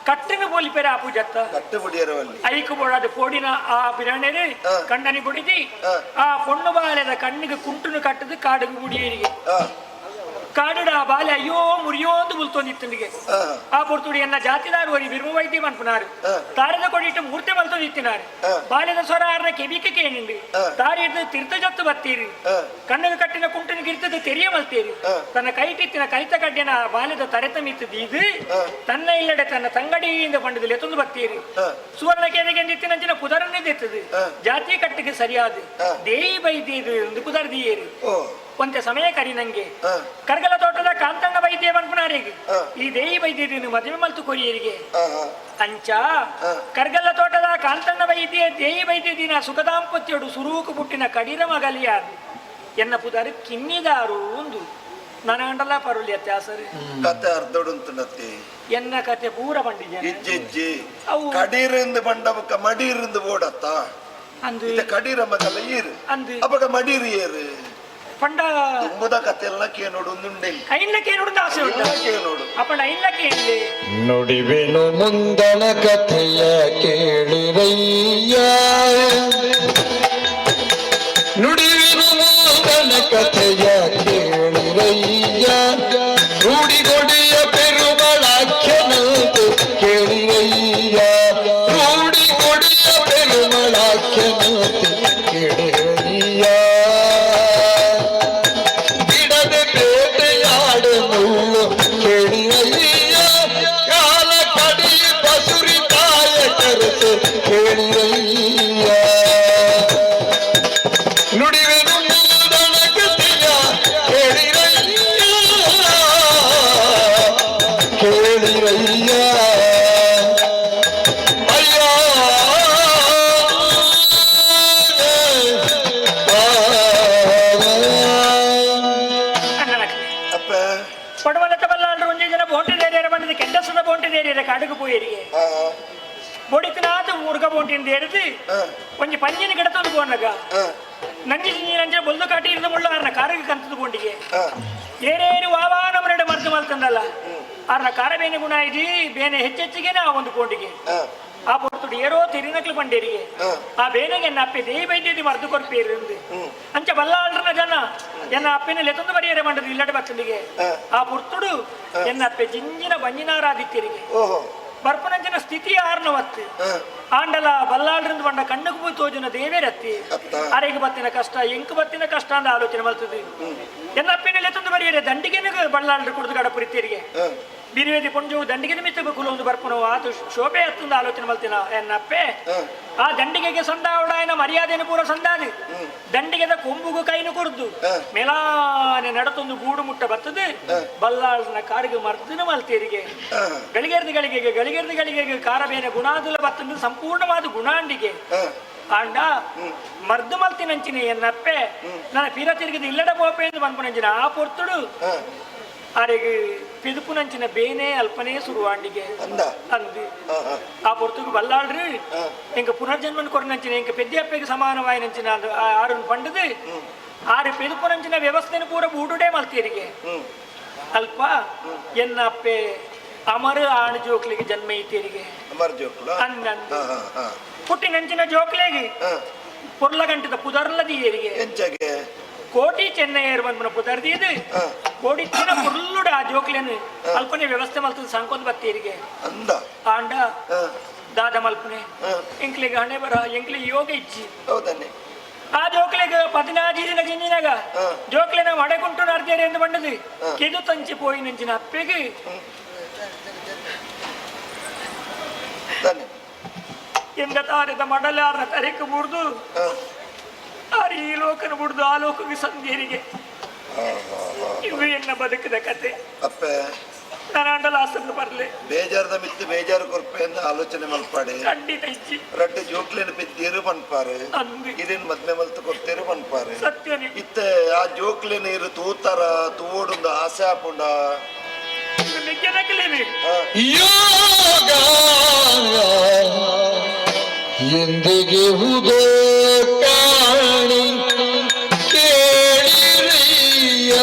ಕಟ್ಟಿನ ಬೋಲಿ ಪೇರ ಆ ಪೂಜತ್ತ ಕಟ್ಟು ಬುಡಿಯರವಲ್ಲಿ ಐಕು ಬೋಡಾದ ಪೋಡಿನ ಆ ಬಿರಾಣೆರು ಕಣ್ಣನಿ ಬುಡಿದಿ ಆ ಪೊಣ್ಣು ಬಾಲೆದ ಕಣ್ಣಿಗೆ ಕುಂಟುನು ಕಟ್ಟದು ಕಾಡುಗು ಬುಡಿಯರಿಗೆ ಕಾಡುಡ ಆ ಬಾಲೆ ಅಯ್ಯೋ ಮುರಿಯೋಂದು ಬುಲ್ತೊಂದಿತ್ತಂಡಿಗೆ ಆ ಪೊರ್ತುಡಿ ಎನ್ನ ಜಾತಿದಾರು ವರಿ ಬಿರ್ಮ ವೈದ್ಯ ಮನ್ಪುನಾರು ತಾರದ ಕೊಡಿಟ್ಟು ಮೂರ್ತಿ ಮಲ್ತೊಂದಿತ್ತಿನಾರು ಬಾಲ್ಯದ ಸ್ವರ ಆರ್ನ ಕೆಬಿಕೆ ಕೇಣಿಂಡು ತಾರಿ ಹಿಡ್ದು ತೀರ್ಥ ಜತ್ತು ಬತ್ತೀರಿ ಕಣ್ಣಿಗೆ ಕಟ್ಟಿನ ಕುಂಟನ ಗಿರ್ತದ ತೆರಿಯ ಮಲ್ತೀರಿ ತನ್ನ ಕೈಟಿತ್ತಿನ ಕಲಿತ ಕಡ್ಡಿನ ಆ ಬಾಲ್ಯದ ತರೆತ ಮಿತ್ತದ ಇದು ತನ್ನ ಇಲ್ಲಡೆ ತನ್ನ ತಂಗಡಿಯಿಂದ ಪಂಡದಲ್ಲಿ ಎತ್ತೊಂದು ಬತ್ತೀರಿ ಸುವರ್ಣ ಕೇದಗೆಂದಿತ್ತಿನಂಚಿನ ಪುದರನ್ನೇ ದೆತ್ತದು ಜಾತಿ ಕಟ್ಟಿಗೆ ಸರಿಯಾದ ದೇಯಿ ಬೈದಿದು ಎಂದು ಪುದರ್ದಿಯೇರಿ ಒಂತೆ ಸಮಯ ಕರಿ ನಂಗೆ ಕರ್ಗಲ ತೋಟದ ಕಾಂತಣ್ಣ ವೈದ್ಯ ಮನ್ಪುನಾರಿಗೆ ಈ ದೇಯಿ ವೈದ್ಯದಿನ ಮದುವೆ ಮಲ್ತು ಕೊರಿಯರಿಗೆ ಅಂಚ ಕರ್ಗಲ ತೋಟದ ಕಾಂತಣ್ಣ ವೈದ್ಯ ದೇಯಿ ವೈದ್ಯ ದಿನ ಸುಖದಾಂಪತ್ಯಡು ಸುರೂಕು ಪುಟ್ಟಿನ ಕಡಿರ ಮಗಲಿಯಾದ ಎನ್ನ ಪುದಾರು ಕಿನ್ನಿದಾರು ಒಂದು ನನಗಂಡಲ ಪರುಲಿ ಅತ್ಯಾಸರು ಕತೆ ಅರ್ಧಡುಂತುನತ್ತಿ ಎನ್ನ ಕತೆ ಪೂರ ಬಂಡಿದ್ದೇನೆ ಇಜ್ಜಿಜ್ಜಿ ಅವು ಕಡೀರಿಂದ ಬಂಡಬಕ್ಕ ಮಡೀರಿಂದ ಬೋಡತ್ತ ಅಂದು ಇತ್ತ ಕಡೀರ ಮಗಲ ಏರು ಅಂದು ಅಪಗ ಮಡೀರು ಏರು ಪಂಡ ತುಂಬದ ಕತೆ ಎಲ್ಲ ಕೇನೋಡು ಒಂದುಂಡೆ ಐನ್ಲಕ್ಕೆ ನೋಡು ಆಸೆ ಉಂಟು ಕೇನೋಡು ಅಪ್ಪಂಡ ಐನ್ಲಕ್ಕೆ ಏನ್ಲಿ ನುಡಿವೆನು ಮುಂದಣ ಕಥೆಯ ಕೇಳಿರಯ್ಯ ನುಡಿವೆನು ಮುಂದಣ ಕಥೆಯ ಕೇಳಿರಯ್ಯ ರೂಡಿಗೊಡಿಯ ಪೆರುಮಳಾಖ್ಯನಂತೆ ಕೇಳಿರಯ್ಯ ರೂಡಿಗೊಡಿಯ ಪೆರುಮಳಾಖ್ಯನಂತೆ ಕೇಳಿರಯ್ಯ ಬಿಡದೆ ಪೇಟೆಯಾಡ ಮುಳ್ಳು ಕೇಳಿರಯ್ಯ ಕಾಲ ಕಡಿ ಬಸುರಿ ತಾಯ ಕರೆಸೆ ಕೇಳಿರಯ್ಯ ನುಡಿವೆನು ಮೂದಣ ಕಥೆಯ ಕೇಳಿರಯ್ಯ ಕೇಳಿರಯ್ಯ ಅಯ್ಯ ಅಣ್ಣನಕ್ಕೆ ಅಪ್ಪ ಪಡವಲತ ಬಲ್ಲಾಳ್ರು ಒಂಜಿ ಜನ ಬೋಂಟಿ ದೇರಿಯರ ಬಂದಿದ್ದು ಕೆಂಡಸದ ಬೋಂಟಿ ದೇರಿಯರ ಕಾಡುಗು ಪೋಯರಿಗೆ ಬೊಡಿತನಾದ ಮುರುಗ ಬೋಂಟಿನ ದೇರಿದು ಒಂಜಿ ಪಂಜಿನ ಗಿಡತೊಂದು ಬೋನಗ ನಂಜಿ ನಂಜಿ ಬೊಲ್ದು ಕಾಟಿ ಇರ್ದ ಮುಳ್ಳು ಆರ್ನ ಕಾರಿಗೆ ಕಂತದ ಬೋಂಡಿಗೆ ಏನೇನು ವಾವಾ ನಮ್ಮನೆಡೆ ಮರ್ದು ಮಲ್ತಂದಲ್ಲ ಆರ್ನ ಕಾರ ಬೇನೆ ಗುಣ ಇದಿ ಬೇನೆ ಹೆಚ್ಚೆಚ್ಚಿಗೆನೆ ಆ ಒಂದು ಬೋಂಡಿಗೆ ಆ ಪೊರ್ತುಡು ಪಂಡ ಏರೋ ತಿರಿನಕ್ಲು ಪಂಡೇರಿಗೆ ಆ ಬೇನೆಗೆ ಎನ್ನ ಅಪ್ಪೆ ದೇಯಿ ಬೈದ್ಯದಿ ಮರ್ದು ಕೊರ್ಪೇರು ಅಂಚ ಬಲ್ಲಾಳ್ರನ ಜನ ಎನ್ನ ಅಪ್ಪೆನ ಲೆತೊಂದು ಬರಿಯರೆ ಮಂಡದು ಇಲ್ಲಡೆ ಬತ್ತಲಿಗೆ ಆ ಪುರ್ತುಡು ಎನ್ನ ಅಪ್ಪೆ ಜಿಂಜಿನ ಬಂಜಿನಾರಾದಿತ್ಯರಿಗೆ ಬರ್ಪನಂಚಿನ ಸ್ಥಿತಿ ಆರ್ನವತ್ತು ಆಂಡಲ ಬಲ್ಲಾಳ್ರಿಂದ ಬಂಡ ಕಣ್ಣುకు ಪೋಯಿ ತೋಜುನ ದೇವೇರತ್ತಿ ಅರೆಗೆ ಬತ್ತಿನ ಕಷ್ಟ ಎಂಕು ಬತ್ತಿನ ಕಷ್ಟ ಅಂತ ಆಲೋಚನೆ ಮಲ್ತದೆ ಎನ್ನ ಅಪ್ಪೆನ ಲೆತೊಂದು ಬರಿಯರೆ ದಂಡಿಗೆನ ಬಲ್ಲಾಳ್ರು ಕುಡಿದು ಗಡಪುರಿತೀರಿಗೆ ಬಿರಿವೇದಿ ಪೊಂಜು ದಂಡಿಗೆ ನಿಮಿತ್ತ ಕುಲೊಂದು ಬರ್ಪುನ ಆತು ಶೋಭೆ ಹತ್ತೊಂದು ಆಲೋಚನೆ ಮಲ್ತಿನ ಎನ್ನಪ್ಪೆ ಆ ದಂಡಿಗೆಗೆ ಸಂದಾವಡಾಯನ ಮರ್ಯಾದೆಯನ್ನು ಪೂರ ಸಂದಾದಿ ದಂಡಿಗೆದ ಕೊಂಬುಗು ಕೈನು ಕುರ್ದು ಮೇಲಾನೆ ನಡತೊಂದು ಗೂಡು ಮುಟ್ಟ ಬತ್ತದು ಬಲ್ಲಾಳನ ಕಾರಿಗೆ ಮರ್ದಿನ ಮಲ್ತೇರಿಗೆ ಗಳಿಗೆರ್ದು ಗಳಿಗೆಗೆ ಗಳಿಗೆರ್ದು ಗಳಿಗೆಗೆ ಕಾರಬೇನೆ ಗುಣಾದುಲ ಬತ್ತಂದು ಸಂಪೂರ್ಣವಾದ ಗುಣಾಂಡಿಗೆ ಆಂಡ ಮರ್ದು ಮಲ್ತಿನಂಚಿನ ಎನ್ನಪ್ಪೆ ನನ್ನ ಪೀರ ತಿರುಗಿದ ಇಲ್ಲಡ ಬೋಪೆ ಎಂದು ಬಂದ್ಪುನಂಚಿನ ಆ ಪೊರ್ತುಡು ಅರೆಗೆ ಪಿದುಪುನಂಚಿನ ಬೇನೆ ಅಲ್ಪನೇ ಸುರುವಾಂಡಿಗೆ ಅಂದು ಆ ಪೊರ್ತುಗು ಬಲ್ಲಾಳ್ರಿ ಎಂಕ ಪುನರ್ಜನ್ಮನ್ ಕೊರನಂಚಿನ ಎಂಕ ಪೆದ್ಯಪ್ಪೆಗೆ ಸಮಾನವಾಯಿನಂಚಿನ ಆರುನ್ ಪಂಡದು ಆರು ಪೆದುಪುನಂಚಿನ ವ್ಯವಸ್ಥೆನ ಪೂರ ಬೂಡುಡೆ ಮಲ್ತೀರಿಗೆ ಅಲ್ಪ ಎನ್ನ ಅಪ್ಪೆ ಅಮರ ಆಣು ಜೋಕ್ಲಿಗೆ ಜನ್ಮ ಐತೇರಿಗೆ ಅಮರ್ ಜೋಕ್ಲ ಅಂದಂದು ಪುಟ್ಟಿನಂಚಿನ ಜೋಕ್ಲೆಗೆ ಪೊರ್ಲ ಗಂಟದ ಪುದರ್ಲದಿಯರಿಗೆ ಎಂಚಾಗೆ ಕೋಟಿ ಚೆನ್ನಯ್ಯರು ಬಂದ್ಮನ ಪುದರ್ದಿದು ಕೋಟಿ ಚಿನ್ನ ಪುರ್ಲುಡ ಆ ಜೋಕ್ಲೇನು ಅಲ್ಪನೆ ವ್ಯವಸ್ಥೆ ಮಲ್ತದ ಸಂಕೊಂದ್ ಬತ್ತೀರಿಗೆ ಅಂದ ಆಂಡ ದಾದ ಮಲ್ಪನೆ ಎಂಕ್ಲಿಗೆ ಹಣೆ ಬರ ಎಂಕ್ಲಿಗೆ ಯೋಗ ಇಚ್ಚಿ ಹೌದನ್ನೆ ಆ ಜೋಕ್ಲೆಗ್ ಪದಿನಾಜಿ ದಿನ ಜಿಂಜಿನಾಗ ಜೋಕ್ಲೆನ ಮಡೆಗುಂಟು ನಡ್ದೇರಿ ಎಂದು ಬಂಡದು ಕೆದು ತಂಚಿ ಪೋಯಿನಂಚಿನ ಅಪ್ಪೆಗೆ ತಾನೆ ಎಂದ ತಾರೆದ ಮಡಲಾರ ತರೆಕ್ ಬುಡ್ದು ಆರು ಈ ಲೋಕನ ಬುಡ್ದು ಆ ಲೋಕಕ್ಕೆ ಸಂದೇರಿಗೆ ಇವು ಎನ್ನ ಬದುಕಿದ ಕತೆ ಅಪ್ಪೆ ನಾನು ಆಸನ್ನು ಬರ್ಲೆ ಬೇಜಾರದ ಮಿತ್ತು ಬೇಜಾರು ಕೊರ್ಪೆ ಅಂತ ಆಲೋಚನೆ ಮಲ್ಪಾಡೆ ಖಂಡಿತ ಇಚ್ಚಿ ರಡ್ಡು ಜೋಕ್ಲೇನು ಬಿದ್ದೀರು ಪನ್ಪಾರೆ ಅಂದು ಇದೇನು ಮದ್ಮೆ ಮಲ್ತು ಕೊಡ್ತೇರು ಪನ್ಪಾರೆ ಸತ್ಯನೇ ಇತ್ತೆ ಆ ಜೋಕ್ಲೆ ನೀರು ತೂತಾರ ತೂಡುಂದು ಆಸೆ ಆಪುಂಡ ಮೆಗ್ಗೆನಕಲೇನೆ ಯೋಗ ಎಂದಿಗೆ ಹುದೋ ಕಾಣಿ ಕೇಳಿರಿಯ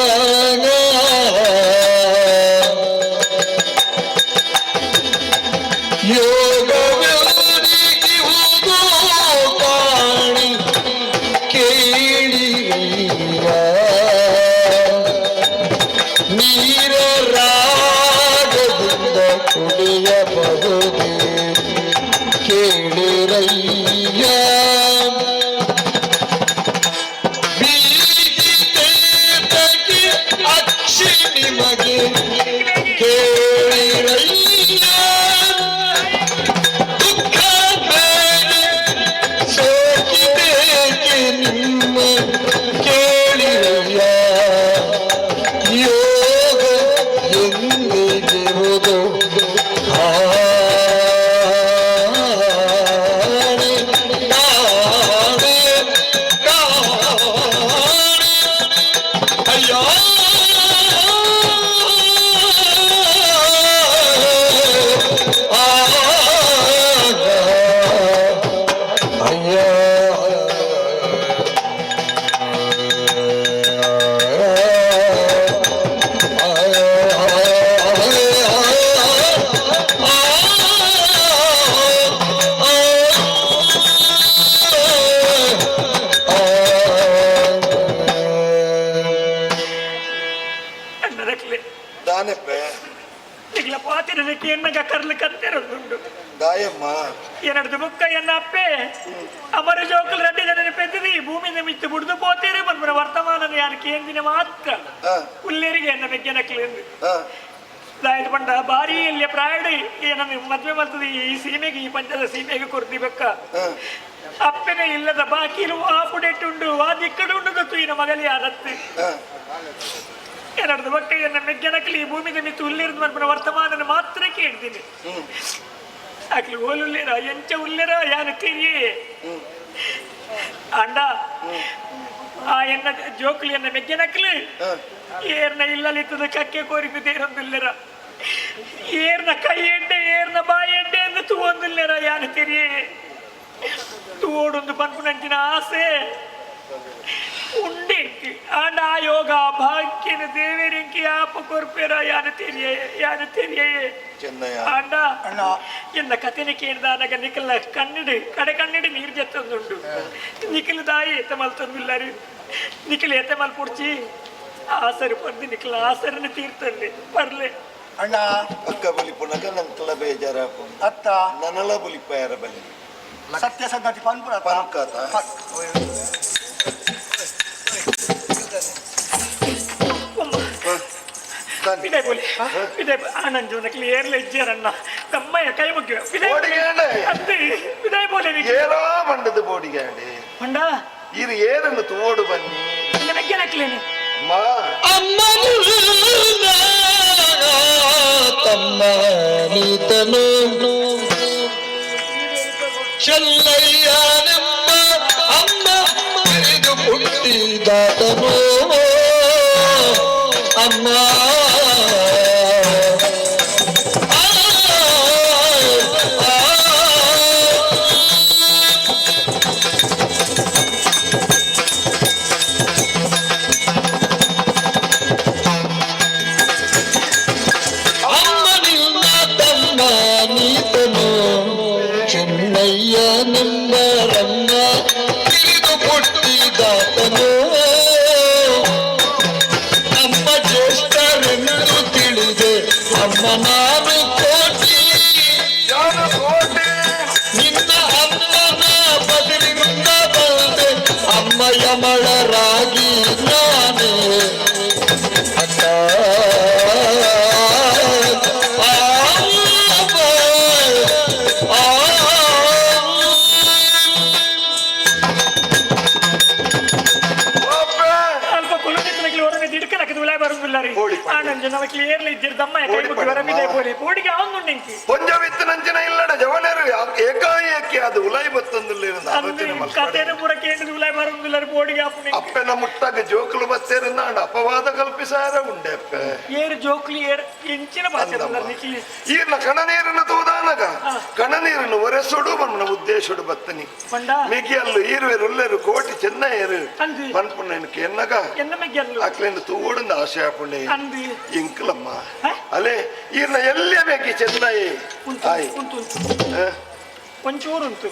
ಯೋಗವೆಂದಿಗೆ ಕಾಣಿ ಕೇಳಿರಿಯ ನೀರ ರಾಗದಿಂದ ಕುಡಿಯಬಹುದೇ ಕೇಳಿರಯ್ಯ ಬೀಗಿತೇತಕ್ಕೆ ಅಕ್ಷಿ ನಿಮಗೆ ಕೇಳಿರಯ್ಯ ದುಃಖ ಬೇರೆ ಸೋಕಿಬೇಕೆ ನಿಮ್ಮ ಕೇಳಿರಯ್ಯ ಯೋಗ ಎಂದಿರುವುದು ಕಾಣೆ ಕಾಣೆ ಕಾಣೆ ಅಯ್ಯೋ ಆ ಅಣ್ಣನಕ್ಲೆ ದಾನೆಪ್ಪೆ ಈಗಲ ಪಾತಿರದಕ್ಕೆ ಎನ್ನಗ ಕರ್ಲು ಕಂತಿರೋದುಂಡು ದಾಯಮ್ಮ ಏನಡ್ದು ಬುಕ್ಕ ಎನ್ನ ಅಪ್ಪೆ ಅಮರ ಜೋಕುಲ್ ರೆಡ್ಡಿ ಜನನ ಪೆದ್ದಿದಿ ಭೂಮಿ ನಿಮಿತ್ತ ಬುಡ್ದು ಪೋತೀರಿ ಬಂದ್ಬರ ವರ್ತಮಾನದ ಯಾರು ಕೇಂದಿನ ಮಾತ್ರ ಉಲ್ಲೇರಿಗೆ ಎನ್ನ ಮೆಗ್ಗೆನಕ್ಲೆ ಎಂದು ದಾಯದ ಪಂಡ ಬಾರಿ ಇಲ್ಲಿ ಪ್ರಾಯಡು ಏನನ್ನು ಮದ್ವೆ ಮಲ್ತದೆ ಈ ಸೀಮೆಗೆ ಈ ಪಂಚದ ಸೀಮೆಗೆ ಕೊರ್ದಿ ಬೆಕ್ಕ ಅಪ್ಪೆನೇ ಇಲ್ಲದ ಬಾಕಿಲು ಆ ಪುಡೆಟ್ಟುಂಡು ಆ ದಿಕ್ಕಡು ಉಂಡು ತೂಯಿನ ಮಗಲಿ ಆದತ್ತು ಏನಡ್ದು ಬಕ್ಕ ಎನ್ನ ಮೆಗ್ಗೆನಕ್ಲಿ ಈ ಭೂಮಿ ನಿಮಿತ್ತ ಉಲ್ಲಿರ್ದು ಮನ್ಪನ ವರ್ತಮಾನನ ಮಾತ್ರ ಕೇಳ್ತೀನಿ ಅಕ್ಲಿ ಓಲುಲ್ಲೇರ ಎಂಚ ಉಲ್ಲೇರ ಯಾನು ತಿರಿಯೇ ಅಂಡ ಆ ಎನ್ನ ಜೋಕ್ಲಿ ಎನ್ನ ಮೆಗ್ಗೆನಕ್ಲಿ ಏರ್ನ ಇಲ್ಲಲಿತ್ತದ ಕಕ್ಕೆ ಕೋರಿಕು ತೇರೊಂದುಲ್ಲೆರ ಏರ್ನ ಕೈ ಎಡ್ಡೆ ಏರ್ನ ಬಾಯಿ ಎಡ್ಡೆ ಎಂದು ತೂವೊಂದುಲ್ಲೆರ ಯಾನು ತಿರಿಯೇ ತೂವೋಡೊಂದು ಪನ್ಪುನಂಚಿನ ಆಸೆ ಉಂಡೆ ಆಂಡ ಆ ಯೋಗ ಭಾಗ್ಯನ ದೇವೇರಿಂಕಿ ಆ ಶಾಪ ಕೊರ್ಪೇರ ಯಾನ ತೆರಿಯೇ ಯಾನ ತೆರಿಯೇ ಚೆನ್ನಯ್ಯ ಅಣ್ಣ ಎನ್ನ ಕಥೆನ ಕೇಳ್ದಾನಗ ನಿಖಲ್ನ ಕಣ್ಣಿಡು ಕಡೆ ಕಣ್ಣಿಡು ನೀರು ಜತ್ತೊಂದುಂಡು ನಿಖಲ್ ದಾಯಿ ಎತ್ತ ಮಲ್ತೊಂದುಲ್ಲಾರು ನಿಖಲ್ ಎತ್ತ ಮಲ್ಪುಡ್ಚಿ ಆಸರು ಪರ್ದು ನಿಖಲ್ ಆಸರನ್ನು ತೀರ್ತಂಡೆ ಪರ್ಲೆ ಅಣ್ಣ ಅಕ್ಕ ಬಲಿಪುನಗ ನಂಕಲ ಬೇಜಾರಾಪು ಅತ್ತ ನನಲ ಬಲಿಪಾಯರ ಬಲಿ ಸತ್ಯ ಸಂಗತಿ ಪನ್ಪುನ ಪನ್ಕಾತ. ಪಿದೆ ಬೋಲೆ ಪಿದೆ ಆನಂದ್ ನಕ್ಲಿ ಏರ್ಲ ಇಜ್ಜಾರಣ್ಣ ತಮ್ಮಯ್ಯ ಕೈ ಮುಗಿಯುವ ಪಿದೆ ಓಡಿಗೇಂಡೆ. ಅಂದೆ ಪಿದೆ ಬೋಲೆ ನಿಖಿಲ್ ಏರೋ ಬಂಡದ ಬೋಡಿಗಾಂಡೆ ಹೊಂಡ ಇರು ಏರನ್ನು ತೋಡು ಬನ್ನಿ ನಿನ್ನ ಮೆಗ್ಗೆ ನಕ್ಲೇನೆ ಮಾ ಅಮ್ಮನು ತಮ್ಮ ನೀತನು ಚೆಲ್ಲಯ್ಯನೆಂಬ ಅಮ್ಮ ಹಿಡಿದು ಹುಟ್ಟಿದಾತನು ಅಮ್ಮ ಆ, ಆ, ಅಮ್ಮ ನಿನ್ನ ತಮ್ಮ ನೀತನು ಚೆನ್ನಯ್ಯ ನಿಮ್ಮ ರಮ್ಮ ತಿಳಿದು ಹುಟ್ಟಿದಾತನು ನಮ್ಮ ಜ್ಯೇಷ್ಠರೆಂದು ತಿಳಿದೆ ಅಮ್ಮ ನಾನು ಕೋಟಿ ಯಾರು ಕೋಟೆ ನಿನ್ನ ಅಮ್ಮನ ಬದಲಿಂದ ಬಂದೆ ಅಮ್ಮ ಯಮಳರಾಗಿ ನಾನೇ ಅಕ್ಕ ಆ, ಆ, ಒಬ್ಬ ಅಲ್ಪ ಕುಲುನಿತ್ತು ನಕ್ಲಿ ಹೊರಗೆ ದಿಡ್ಕ ನಕ್ಕದು ಉಲಾಯ್ ಬರುದಿಲ್ಲ ರೀ ಓಡಿ ಪಡೆ. ಆನಂದ್ ನಮಕ್ಲಿ ಏರ್ಲ ಇದ್ದಿರ್ ದಮ್ಮಯ್ಯ ಕೈ ಓಡಿ ಮುಗಿ ಹೊರ ಪಡೆ. ಪಿದೆ ಬೋಲೆ ಪೋಡಿಗೆ ಅವನು ನಿಂಕಿ ಪೊಂಜವಿತ್ತು ನಂಚಿನ ಇಲ್ಲಡ ಜವನರು ಏಕಾಏಕಿ ಅದು ಉಲೈ ಬತ್ತೊಂದುಲ್ಲಿರುಂದು ಆಲೋಚನೆ ಮಲ್ಪಡೆ. ಕಥೆನ ಪೂರ ಕೇಂದ್ರ ಉಲಾಯ್ ಬರುದಿಲ್ಲ ರೀ ಪೋಡಿಗೆ ಆಪುನಿ ಅಪ್ಪನ ಮುಟ್ಟಾಗ ಜೋಕುಲು ಬತ್ತೇರಿಂದ ಅಪವಾದ ಕಲ್ಪಿಸಾರ ಉಂಡೆ ಅಪ್ಪೆ ಏರು ಜೋಕ್ಲಿ ಏರ್ ಎಂಚಿನ ಭಾಷೆ ನಿಖಿಲಿ ಈರ್ನ ಕಣನೀರನ್ನು ತೂದಾನಗ ಕಣನೀರನ್ನು ಒರೆಸುಡು ಬಣ್ಣ ಉದ್ದೇಶುಡು ಬತ್ತನಿ ಪಂಡ ಮಿಗಿಯಲ್ಲು ಈರುವೆರು ಉಲ್ಲೆರು ಕೋಟಿ ಚೆನ್ನಯರು ಅಂದು. ಪನ್ಪುಣ್ಣಕ್ಕೆ ಎನ್ನಗ ಎನ್ನ ಮೆಗ್ಗೆಲ್ಲು ಅಕ್ಲೇನು ತೂಡುಂದು ಆಶೆ ಆಪುಣ್ಣೆ ಅಂದು ಇಂಕ್ಲಮ್ಮ ಹ? ಅಲೆ ಈರ್ನ ಎಲ್ಲೇ ಬೇಕಿ ಚೆನ್ನೈ ಉಂಟು ಆಯ್ ಉಂಟು ಉಂಟು ಹ? ಒಂಚೂರು ಉಂಟು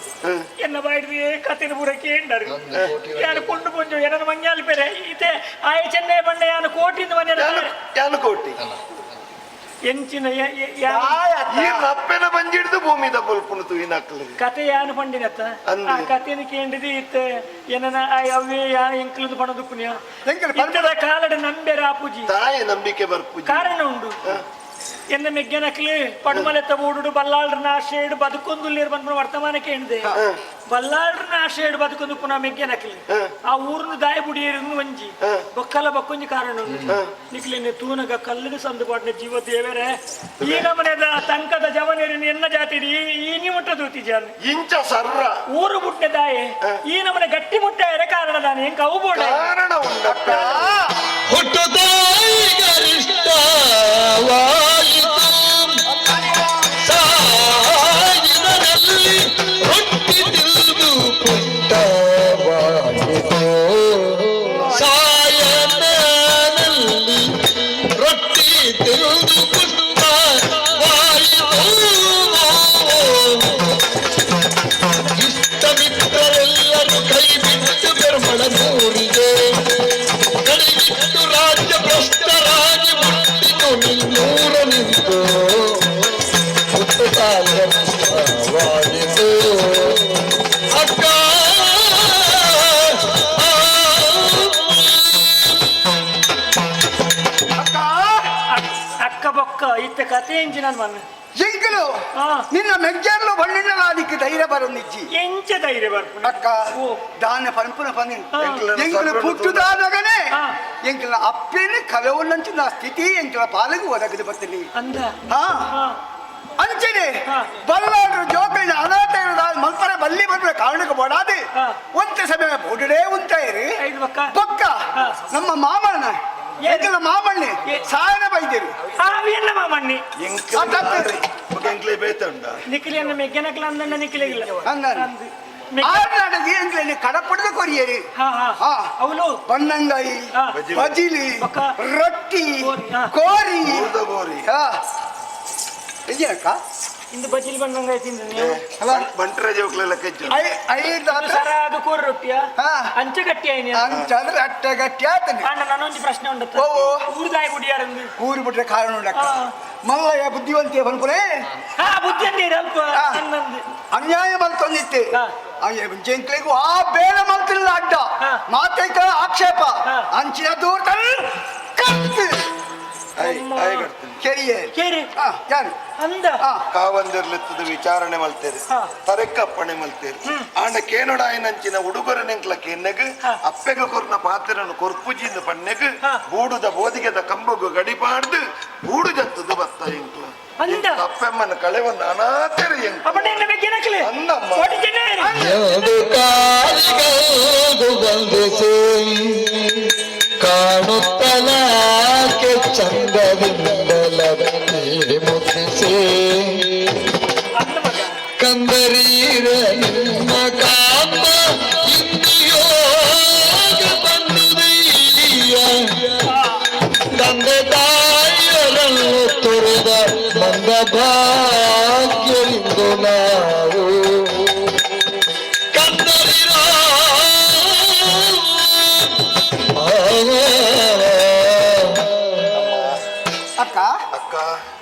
ಎನ್ನ ಬಾಯಿಡ್ದು ಕಥೆನ ಪೂರ ಕೇಂಡರು ಯಾನು ಕೊಂಡು ಪೊಂಜು ಏನನ ಮಂಗ್ಯಾಲ್ ಪೆರೆ ಇತೆ ಆಯ ಚೆನ್ನೈ ಬಂಡ ಯಾನು ಕೋಟಿಂದ ಮನೆ ಯಾನು ಯಾನು ಕೋಟಿ ಎಂಚಿನ ಈರ್ನ ಅಪ್ಪೆನ ಬಂಜಿಡ್ದು ಭೂಮಿದ ಬೊಲ್ಪುನು ತೂಯಿನಕ್ಲು ಕತೆ ಯಾನು ಪಂಡಿನತ್ತ ಅಂದು. ಆ ಕಥೆನ ಕೇಂಡಿದಿ ಇತ್ತೆ ಏನನ ಆಯ್ ಅವೇ ಯಾ ಎಂಕ್ಲದು ಪಣದು ಪುಣ್ಯ ಎಂಕುಲು ಪನ್ಪುನ- ಇತ್ತದ ಕಾಲಡ ನಂಬೆರ ಆಪುಜಿ ತಾಯಿ ನಂಬಿಕೆ ಬರ್ಪುಜಿ ಕಾರಣ ಉಂಡು ಎನ್ನ ಮೆಗ್ಗೆನಕ್ಲಿ ಪಡುಮಲೆತ್ತ ಊಡುಡು ಬಲ್ಲಾಳ್ರನ ಆಶೆಡು ಬದುಕೊಂದುಲ್ಲೇರು ಬಂದ್ಬಿಡು ವರ್ತಮಾನ ಕೇಂದೆ ಬಲ್ಲಾಳ್ರನ ಆಶೆಡು ಬದುಕೊಂದು ಪುನಃ ಮೆಗ್ಗೆನಕ್ಲಿ ಆ ಊರ್ನು ದಾಯ ಬುಡಿಯೇರು ಒಂಜಿ ಬೊಕ್ಕಲ ಬಕ್ಕೊಂಜಿ ಕಾರಣ ಉಂಡು ನಿಕ್ಲಿನ ತೂನಗ ಕಲ್ಲಿನ ಸಂದು ಪಾಟ್ನ ಜೀವ ದೇವರೇ ಈ ನಮನೆದ ತಂಕದ ಜವನೇರಿನ ಎನ್ನ ಜಾತಿ ಈ ನಿಮುಟ್ಟ ದೂತಿ ಜಾನ ಇಂಚ ಸರ್ರ ಊರು ಬುಟ್ಟೆ ದಾಯೆ ಈ ನಮನೆ ಗಟ್ಟಿ ಮುಟ್ಟ ಕಾರಣ ದಾನೆ ಹೆಂಗ ಅವು ಬೋಡ ಕಾರಣ ಉಂಡಪ್ಪ ಹುಟ್ಟುತ್ತಾಯಿಗರಿಷ್ಟವಾಯಿತು ಸಾಯಿನರಲ್ಲಿ ರೊಟ್ಟಿ ತಿಂದು ಪುಟ್ಟವಾಯಿತು ಸಾಯನಲ್ಲಿ ರೊಟ್ಟಿ ತಿಂದು ಪುಟ್ಟವಾಯಿತು ಇಷ್ಟ ಮಿತ್ರರೆಲ್ಲರೂ ಕೈ ಬಿಟ್ಟು ಬೆರ್ಮಳನೂರಿಗೆ ಕೈಬಿಟ್ಟು ರಾಜ್ಯ ಭ್ರಷ್ಟರಾಗಿ ಮುಟ್ಟಿತು ನಿನ್ನೂರ ನಿಂತು ಹುಟ್ಟುತ್ತಾಯಿತು ಅಕ್ಕ ಅಕ್ಕ ಅಕ್ಕ ಬೊಕ್ಕ ಇತ್ತ ಕತೆ ಎಂಚಿನ ಮನ್ನ ಎಂಕುಲು ಆ. ನಿನ್ನ ಮೆಗ್ಗೆರ್ಲು ಬಣ್ಣಿನ ಅದಕ್ಕೆ ಧೈರ್ಯ ಬರೋನಿಜ್ಜಿ ಎಂಚ ಧೈರ್ಯ ಬರ್ಪುನ ಅಕ್ಕ ಓ. ದಾನ ಪರಂಪುನ ಪನ್ನಿ ಆ. ಎಂಕುಲು ಪುಟ್ಟುದಾನಗನೇ ಆ. ಎಂಕುಲ ಅಪ್ಪೇನ ಕಲವನ್ನಂಚು ನಾ ಸ್ಥಿತಿ ಎಂಕುಲ ಪಾಲಿಗೆ ಒದಗದು ಬರ್ತೀನಿ ಅಂದ ಹಾ ಹಾ. ಅಂಚನೆ ಹಾ. ಬಲ್ಲಾಡ್ರು ಜೋಕಳಿನ ಅನಾಥ ಮಲ್ಪರ ಬಲ್ಲಿ ಬರ್ಬ ಕಾರಣಕ್ಕೆ ಬೋಡಾದೆ ಹಾ. ಒಂತೆ ಸಮಯ ಬೋಡಡೆ ಉಂಟಾಯಿರಿ ಐದು ಬೊಕ್ಕ ಬೊಕ್ಕ ಹಾ. ನಮ್ಮ ಮಾಮಣ್ಣ ಎಂಕುಲ ಮಾಮಣ್ಣೆ ಏ. ಸಾಯನ ಬೈದಿರು ಆ ಎನ್ನ ಮಾಮಣ್ಣಿ ಅಕ್ಕ ಎಂಕ್ಲೆ ಬೇತುಂಡ ನಿಖಿಲಿ ಅನ್ನ ಮೆಗ್ಗೆನಕ್ಲ ಅಂದಣ್ಣ ನಿಖಿಲಿಗಿಲ್ಲ ಅಂದಣ್ಣ. ಅಂದು. ಆರ್ನಾಡದಿ ಎಂಕ್ಲೆನ್ ಕಡಪುಡ್ದು ಕೊರಿಯೆರ್. ಹಾ ಹಾ. ಹಾ. ಅವಳು ಬನ್ನಂಗಾಯಿ, ಹಾ. ಬಜಿಲಿ, ಬೊಕ್ಕ? ರೊಟ್ಟಿ, ಕೋರಿ, ಹಾ. ಕೋರಿ. ಊರ್ದ ಕೋರಿ. ಹಾ. ಇಜ್ಜಕ್ಕ? ಇಂದು ಬಜಿಲ್ ಬಂದಂಗ ತಿಂದು ನೀವು. ಅಲ್ಲ. ಬಂಟ್ರ ಜೋಕ್ಲೆಲ್ಲ ಕೆಜ್ಜು. I ಐದು ಸರಾಗ ಕೋರಿ ರೊಟ್ಟಿಯ ಹಾ. ಅಂಚೆ ಗಟ್ಟಿ ಆಯ್ನಿ. ಅಂಚಂದ್ರೆ ಅಟ್ಟೆ ಗಟ್ಟಿ ಆತನೆ. ಅಣ್ಣ, ನಾನೊಂದು ಪ್ರಶ್ನೆ ಉಂಟು. ಓ, ಓ. ಊರ್ದಾಯ ಗುಡಿಯಾರಂದು. ಕೂರಿ ಬಿಟ್ರೆ ಕಾರಣ ಉಂಡಕ್ಕ. ಹಾ. ಮಲ್ಲಯ್ಯ ಬುದ್ಧಿವಂತಿಯ ಪನ್ಪುನೆ. ಹಾ, ಬುದ್ಧಿ ಅಂತೀರಿ ಅಲ್ಪ. ಹಾ. ಅನ್ನಂದು. ಅನ್ಯಾಯ ಮಲ್ತೊಂದಿತ್ತೆ. ಹಾ. ಜಂಕ್ಲಿಗೂ ಆ ಬೇಡ ಮಲ್ತಿಲ್ಲ ಅಡ್ಡ. ಹಾ. ಮಾತೈಕ ಆಕ್ಷೇಪ. ಹಾ. ಅಂಚಿನ ದೂರ ಕತ್ತು. I I ಕಟ್ತೀನಿ. ಕೆರಿಯೇ. ಕೇರಿ. ಹಾ, ಯಾರು? ಅಂದ. ಹಾ. ಕಾವಂದಿರ್ಲಿತ್ತದ ವಿಚಾರಣೆ ಮಲ್ತೇರಿ. ಹಾ. ತರೆಕ್ಕಪ್ಪಣೆ ಮಲ್ತೇರಿ. ಆಂಡ ಕೇನೊಡಾಯಿನಂಚಿನ ಉಡುಗೊರೆ ನೆಂಕ್ಲ ಕೆನ್ನೆಗ್ ಹಾ. ಅಪ್ಪೆಗ ಕೊರ್ನ ಪಾತ್ರನು ಕೊರ್ಪುಜಿಂದ ಪಣ್ಣೆಗ್ ಹಾ. ಬೂಡುದ ಬೋದಿಗೆದ ಕಂಬಗು ಗಡಿಪಾಡ್ದು ಬೂಡು ಜತ್ತದ ಬತ್ತ ಎಂಕ್ಲ. ಅಂದ. ಅಪ್ಪೆಮ್ಮನ ಕಳೆವನ್ನ ಅನಾಥರು ಎಂಕ್ಲ. ಅಪ್ಪಣ್ಣ ಎನ್ನ ಬಗ್ಗೆ ನಕಲಿ. ಅಂದಮ್ಮ. ಕೋಟಿ ಜನ. ಎಂದು ಕಾಲಿಗಲ್ದು ಬಂಧಿಸಿ ಕಾಣುತ್ತಲಾಕೆ ಚಂದದಿಂದಲತ್ತಿ ಮುದ್ದಿಸಿ ಅಂದ ಮಗ. ಕಂದರೀರ ನಿಮ್ಮ ಕಾಮ ಇಂದು ಯೋಗ ಬಂದುದೀಯ ತಂದೆ ತಾಯಿಯರನ್ನು ತೊರೆದ ಮಂದ ಭಾಗ್ಯರಿಂದು ನಾವು ಕಂದರಿರ. ಅಕ್ಕ. ಅಕ್ಕ.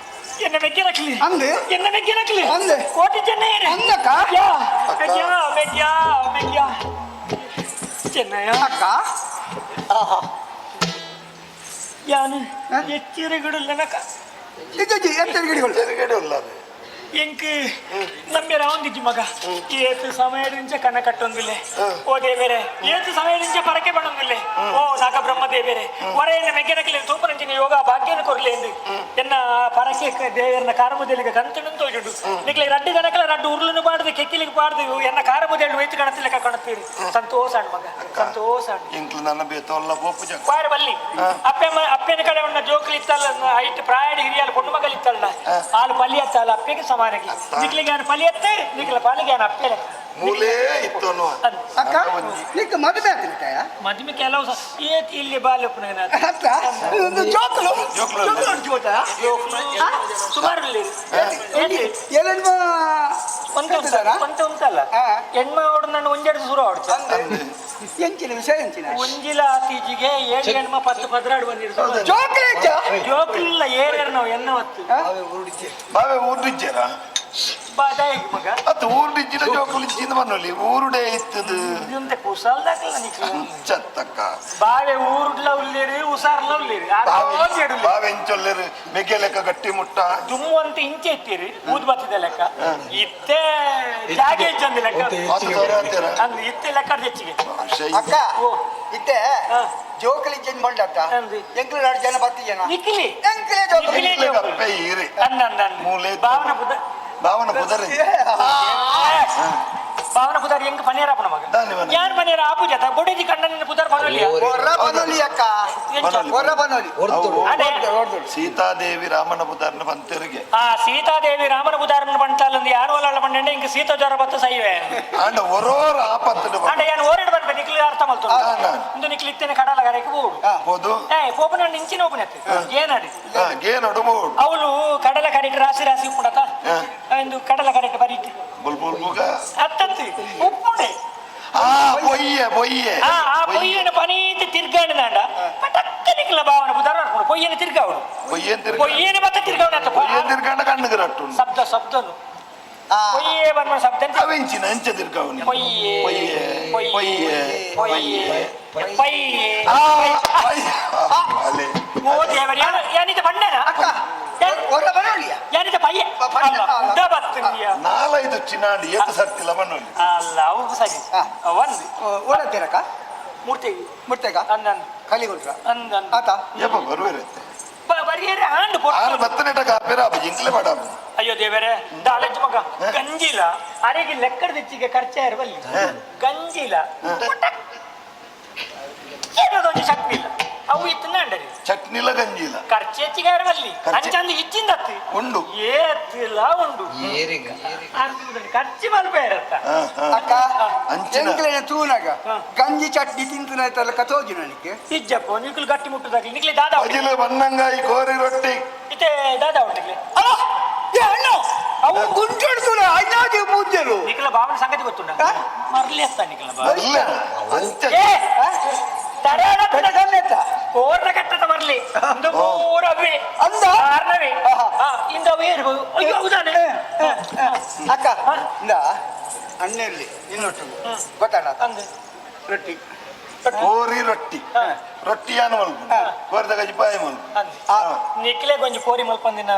ಎನ್ನ ಬಗ್ಗೆ ನಕಲಿ. ಅಂದೆ. ಎನ್ನ ಬಗ್ಗೆ ನಕಲಿ. ಅಂದೆ. ಕೋಟಿ ಜನ. ಅಂದಕ್ಕ. ಮೆಗ್ಯಾ ಮೆಗ್ಯಾ ಮೆಗ್ಯಾ ಚೆನ್ನಯ್ಯ. ಅಕ್ಕ. ಯಾನು ಹಾ? ಎಚ್ಚರಿಗಿಡಲ್ಲನಕ. ಇಜ್ಜಿ ಎತ್ತರ ಗಿಡಿಗಳು. ತೆರಿಗಡೆ ಉಳ್ಳಾರೆ. ಎಂಕ್ ನಂಬೆ ರಾವಂದಿಜ್ಜಿ ಮಗ. ಏತ್ ಸಮಯದಿಂಚ ಕನ ಕಟ್ಟೊಂದಿಲ್ಲೆ. ಓ ದೇವೇರೆ, ಏತ್ ಸಮಯದಿಂಚ ಪರಕೆ ಬಣ್ಣೊಂದಿಲ್ಲೆ. ಓ ನಾಗ ಬ್ರಹ್ಮ ದೇವೇರೆ, ಹೊರೆಯನ್ನ ಮೆಗ್ಗೆನಕಲಿ ತೂಪನಂಚಿನ ಯೋಗ ಭಾಗ್ಯನ ಕೊರ್ಲೆ ಎಂದು ಎನ್ನ ಪರಕೆ ದೇವರನ್ನ ಕಾರಮುದಲಿಗೆ ಕಂತಣು ತೋಜುಂಡು. ನಿಕ್ಲೆ ರಡ್ಡು ದನಕಲ ರಡ್ಡು ಉರುಳನ್ನು ಪಾಡ್ದು ಕೆಕ್ಕಿಲಿಗೆ ಪಾಡ್ದು ಎನ್ನ ಕಾರಮುದೇಳು ವೈತು ಕಣತಿಲೆಕ್ಕ ಕಾಣುತ್ತೀರಿ. ಸಂತೋಷ ಅಣ್ಣ ಮಗ, ಸಂತೋಷ ಅಣ್ಣ. ಎಂಕ್ಲ ನನ್ನ ಬೇತೊಲ್ಲ ಬೋಪು ಜಕ್ಕ. ಬಾರಿ ಬಲ್ಲಿ ಅಪ್ಪೆ ಅಪ್ಪನ ಕಡೆ ಉನ್ನ ಜೋಕ್ಲಿ ಇತ್ತಲ್ಲ, ಐಟ್ ಪ್ರಾಯಡ್ ಹಿರಿಯಾಲ ಪೊಣ್ಣು ಮಗಲ್ ಇತ್ತಲ್ಲ, ಆಲು ಪಲ್ಲಿ ಅತ್ತಲ್ಲ ಅಪ್ಪೆಗೆ ಸಮಾನಕ್ಕೆ. ನಿಕ್ಲಿಗೆ ಯಾನು ಪಲ್ಲಿ ಅತ್ತೆ, ನಿಕ್ಲ ಪಾಲಿಗೆ ಯಾನು ಅಪ್ಪೆ ಲೆಕ್ಕ. ಮೂಲೇ ಇತ್ತೋನು. ಅಂದ್. ಅಕ್ಕ, ನಿಕ್ಕ ಮದುವೆ ಆಗ್ತಿರ್ತಾಯ? ಮದುವೆ ಕೆಲವು ಏತ್ ಇಲ್ಲಿ ಬಾಲ್ಯಪ್ಪನ. ಅಕ್ಕ, ಒಂದು ಜೋಕುಲು. ಜೋಕುಲು. ಜೋಕುಲು ಉಂಟು ಗೊತ್ತಾ? ಸುಮಾರು ಏಳೆಂಟು. ಒಂತ ಒಂತ ಉಂಟಲ್ಲ. ಹಾ. ಹೆಣ್ಮ ಅವಡು ನನ್ನ ಒಂಜೆರಡು ಸುರು ಆಡ್ತು. ಎಂಚಿನ ವಿಷಯ ಎಂಚಿನ? ಒಂಜಿಲ ಆತೀಜಿಗೆ ಏಳು ಹೆಣ್ಮ 10 ಪದ್ರಾಡು ಬಂದಿರ್ತಾರೆ. ಜೋಕುಲು ಹೆಚ್ಚ? ಜೋಕ್ಲಿಲ್ಲ ಏರ್ಯಾರು ನಾವು ಎನ್ನ ಹೊತ್ತು. ಬಾವೆ ಊರ್ಡಿಜ್ಜರ. ಬಾದಾಯಿಗೆ ಮಗ. ಅತ್ತ ಊರ್ಡಿಜ್ಜಿನ ಜೋಕುಲಿಜ್ಜಿಂದ ಬನ್ನೊಲಿ ಊರುಡೆ ಇತ್ತದು. ಇಂತ ಕುಸಲ್ದಾಕಲ್ಲ ನಿಕ್ಲು. ಚತ್ತಕ್ಕ. ಬಾವೆ ಊರುಡ್ಲ ಉಲ್ಲೇರಿ, ಉಸಾರ್ಲ ಉಲ್ಲೇರಿ. ಬಾವೆ ಬಾವೆ ಎಂಚೊಲ್ಲೆರು ಮೆಗೆ ಲೆಕ್ಕ ಗಟ್ಟಿ ಮುಟ್ಟ. ದುಮ್ಮು ಅಂತ ಇಂಚೆ ಇತ್ತೀರಿ ಊದ್ ಬತ್ತಿದ ಲೆಕ್ಕ ಇತ್ತೆ ಜಾಗೆ ಇಜ್ಜಂದಿ ಲೆಕ್ಕ. ಮಾತು ತೋರ ಅಂತೀರ. ಅಂದ್ ಇತ್ತೆ ಲೆಕ್ಕ ಹೆಚ್ಚಿಗೆ. ಅಕ್ಕ. ಓ. ಇತ್ತೆ ಹಾ. ಜೋಕುಲಿ ಜನ್ ಬಂಡತ್ತ. ಅಂದಿ. ಎಂಕ್ಲು ನಾಡು ಜನ ಬತ್ತಿ ಜನ. ನಿಕ್ಲಿ. ಎಂಕ್ಲೆ ಜೋಕುಲು. ನಿಕ್ಲಿ ಜೋಕುಲು. ಅಪ್ಪೆ ಈರೆ. ಅಂದ ಅಂದ ಅಂದ. ಮೂಲೆ. ಭಾವನ ಪುದ. ಭಾವನ ಪುದರ್. ಭಾವನ ಪುದಾರ್ ಹೆಂಗ್ ಪನೇರ ಅಪ್ಪನ ಮಗ. ದಾನಿ ಬನ್ನ. ಯಾನ್ ಪನೇರ ಆಪು ಜತ ಬೊಡೆಜಿ ಕಂಡನಿನ ಪುದಾರ್ ಬನ್ನೊಲಿಯ. ಒರ್ರ ಬನ್ನೊಲಿ ಅಕ್ಕ. ಬನ್ನೊಲಿ. ಒರ್ರ ಬನ್ನೊಲಿ. ಅದೇ. ಸೀತಾದೇವಿ ರಾಮನ ಪುದರ್ನ ಬಂತೆರಿಗೆ. ಆ ಸೀತಾದೇವಿ ರಾಮನ ಪುದಾರನ ಬಂಟಾಲಂದು ಯಾರು ಅಲ್ಲ ಬಂಡೆ ಇಂಕ ಸೀತಾ ಜ್ವರ ಬತ್ತ ಸೈವೆ. ಆಂಡ ಒರೋರ ಆಪತ್ತು. ಅಂಡ ಯಾನ್ ಓರಿಡ್ ಬರ್ಪೆ ನಿಕ್ಲಿ ಅರ್ಥ ಮಲ್ತು. ಹಾ. ಇಂದು ನಿಕ್ಲಿ ಇತ್ತೇನೆ ಕಡಲ ಕರೆಗೆ ಬೋಡು. ಹೋದು. ಏ ಪೋಪನ ಇಂಚಿನ ಓಪನ್ ಏನಾಡಿ. ಗೇನೊಡು ಬೋಡು. ಅವಳು ಕಡಲ ಕರೆಗೆ ರಾಶಿ ರಾಶಿ ಉಪ್ಪುಂಡತ. ಹಾ. ಇಂದು ಕಡಲ ಕರೆಗೆ ಬರೀತಿ. Bull bull ಬುಗ. ಅತ್ತತ್ತಿ ಉಪ್ಪುಂಡೆ. ಆ ಪೊಯ್ಯೆ ಪೊಯ್ಯೆ. ಆ ಆ ಪೊಯ್ಯನ ಪನೀತಿ ತಿರ್ಗಾಣಿದಾಂಡ ಪಟಕ್ಕ ನಿಕ್ಲ ಭಾವನ ಪುದಾರ ಪೊಯ್ಯನ ತಿರ್ಗಾವಡು. ಪೊಯ್ಯೆ ತಿರ್ಗ. ಪೊಯ್ಯನ ಮತ್ತೆ ತಿರ್ಗಾವಣ. ಪೊಯ್ಯೆ ತಿರ್ಗಂಡ ಕಣ್ಣುಗೆ ರಟ್ಟು. ಶಬ್ದ ಶಬ್ದನು ಪೊಯ್ಯೆ ಬರ್ಮ ಶಬ್ದ. ಅವೆಂಚಿನ ಅಂಚೆ ತಿರ್ಗಾವನಿ. ಪೊಯ್ಯೆ. ಪೊಯ್ಯೆ. ಪೊಯ್ಯೆ. ಪೊಯ್ಯೆ. ಪೊಯ್ಯೆ ಪೊಯ್ಯೆ. ಆ ಪೊಯ್ಯೆ. ಅಲೆ. ಓ ದೇವರೇ, ಯಾನಿತ ಬಂಡೆನಾ? ಅಕ್ಕ, ಒರ್ರ ಬನ್ನೊಲಿಯ. ಯಾನಿತ ಪಯ್ಯ? ಪಯ್ಯ. ಅಲ್ಲ, ಉದ್ದ ಬತ್ತುಂದಿಯ. ನಾಲೈದು ಚಿನಾಡಿ ಏತು ಸರ್ತಿಲ್ಲ ಬನ್ನೊಲಿ. ಅಲ್ಲ, ಅವು ಸರಿ. ಹಾ. ಒಂದು ಓಡತ್ತೀರಕ್ಕ? ಮೂರ್ತಿ. ಮುಟ್ಟೆಗ. ಅಂದ ಅಂದ. ಕಲಿಗುಂಟ್ರ. ಅಂದ ಅಂದ. ಆತ. ಯಪ್ಪ ಬರುವೆರತ್ತೆ. ಬರಿಯರೆ ಆಂಡ್ ಆರು ಬತ್ತನೆಟ ಕಾಪೇರ ಅಪ್ಪ ಜಿಂಕ್ಲೆ ಬಾಡ. ಅಯ್ಯೋ ದೇವರೇ, ದಾಲಜ್ಜ ಮಗ ಗಂಜಿಲ ಅರೆಗೆ ಲೆಕ್ಕದ ಹೆಚ್ಚಿಗೆ ಖರ್ಚ ಇರವಲ್ಲಿ ಗಂಜಿಲ ಏನದೊಂದು ಶಕ್ತಿ ಇಲ್ಲ ಅವು ಇತ್ತು ಅಂಡರಿ. ಚಟ್ನಿಲ. ಗಂಜಿಲ ಖರ್ಚೆಚ್ಚಿಗಾರ ಬಲ್ಲಿ. ಖರ್ಚೆ- ಅಂಚಂದು ಇಚ್ಚಿಂದತ್ತು. ಉಂಡು. ಏತಿಲ್ಲ ಉಂಡು. ಏರಿಗ ಖರ್ಚು ಮಲ್ಪೇರತ್ತ. ಹಾ, ಹಾ. ಅಕ್ಕ. ಅಂಚಿನ. ಎಂಕ್ಲೆನ ತೂನಗ ಗಂಜಿ ಚಟ್ನಿ ತಿಂತನಾಯ್ತಲ್ಲ ಕತೋಜು ನನಗೆ. ಇಜ್ಜಪ್ಪ, ನಿಕ್ಲು ಗಟ್ಟಿ ಮುಟ್ಟುದಾಗ್ಲಿ ನಿಕ್ಲೆ ದಾದಾ ಉಂಡು. ಬಜಿಲು ಬನ್ನಂಗಾಯಿ ಕೋರಿ ರೊಟ್ಟಿ. ಇತ್ತೆ ದಾದಾ ಉಂಡು ನಿಕ್ಲೆ. ಅಲ್ಲ ಏ ಅಣ್ಣ, ಅವು ಗುಂಜೊಡ್ಸುನ ಐನಾಜಿ ಪೂಜೆಲು. ನಿಕ್ಲ ಭಾವನ ಸಂಗತಿ ಗೊತ್ತುಂಡ? ಮರ್ಲಿ ಅತ್ತ ನಿಕ್ಲ ಭಾವ. ಅಲ್ಲ ಅಂಚ. ಏ ತರಾಡ. ಕಣ್ಣೆತ್ತ. ಕೋರ್ನ ಕಟ್ಟದ ಮರ್ಲಿ ಇಂದು ಪೂರವೇ. ಅಂದ? ಕಾರಣವೇ. ಇಂದು ಅವೇ ಇರ್ಬೋದು. ಅಯ್ಯೋ, ಹೌದಾನೆ. ಅಕ್ಕ, ಇಂದ ಅಣ್ಣಲ್ಲಿ ನಿನ್ನೊಟ್ಟು ಗೊತ್ತಾಡ. ಅಂದು. ರೊಟ್ಟಿ. ಕೋರಿ ರೊಟ್ಟಿ, ರೊಟ್ಟಿಯಾನ ಮಲ್ಪು, ಕೋರಿದ ಗಜಿಪಾಯ ಮಲ್ಪು. ಅಂದು. ನಿಕ್ಲೆ ಗೊಂಜಿ ಕೋರಿ ಮಲ್ಪಂದಿನ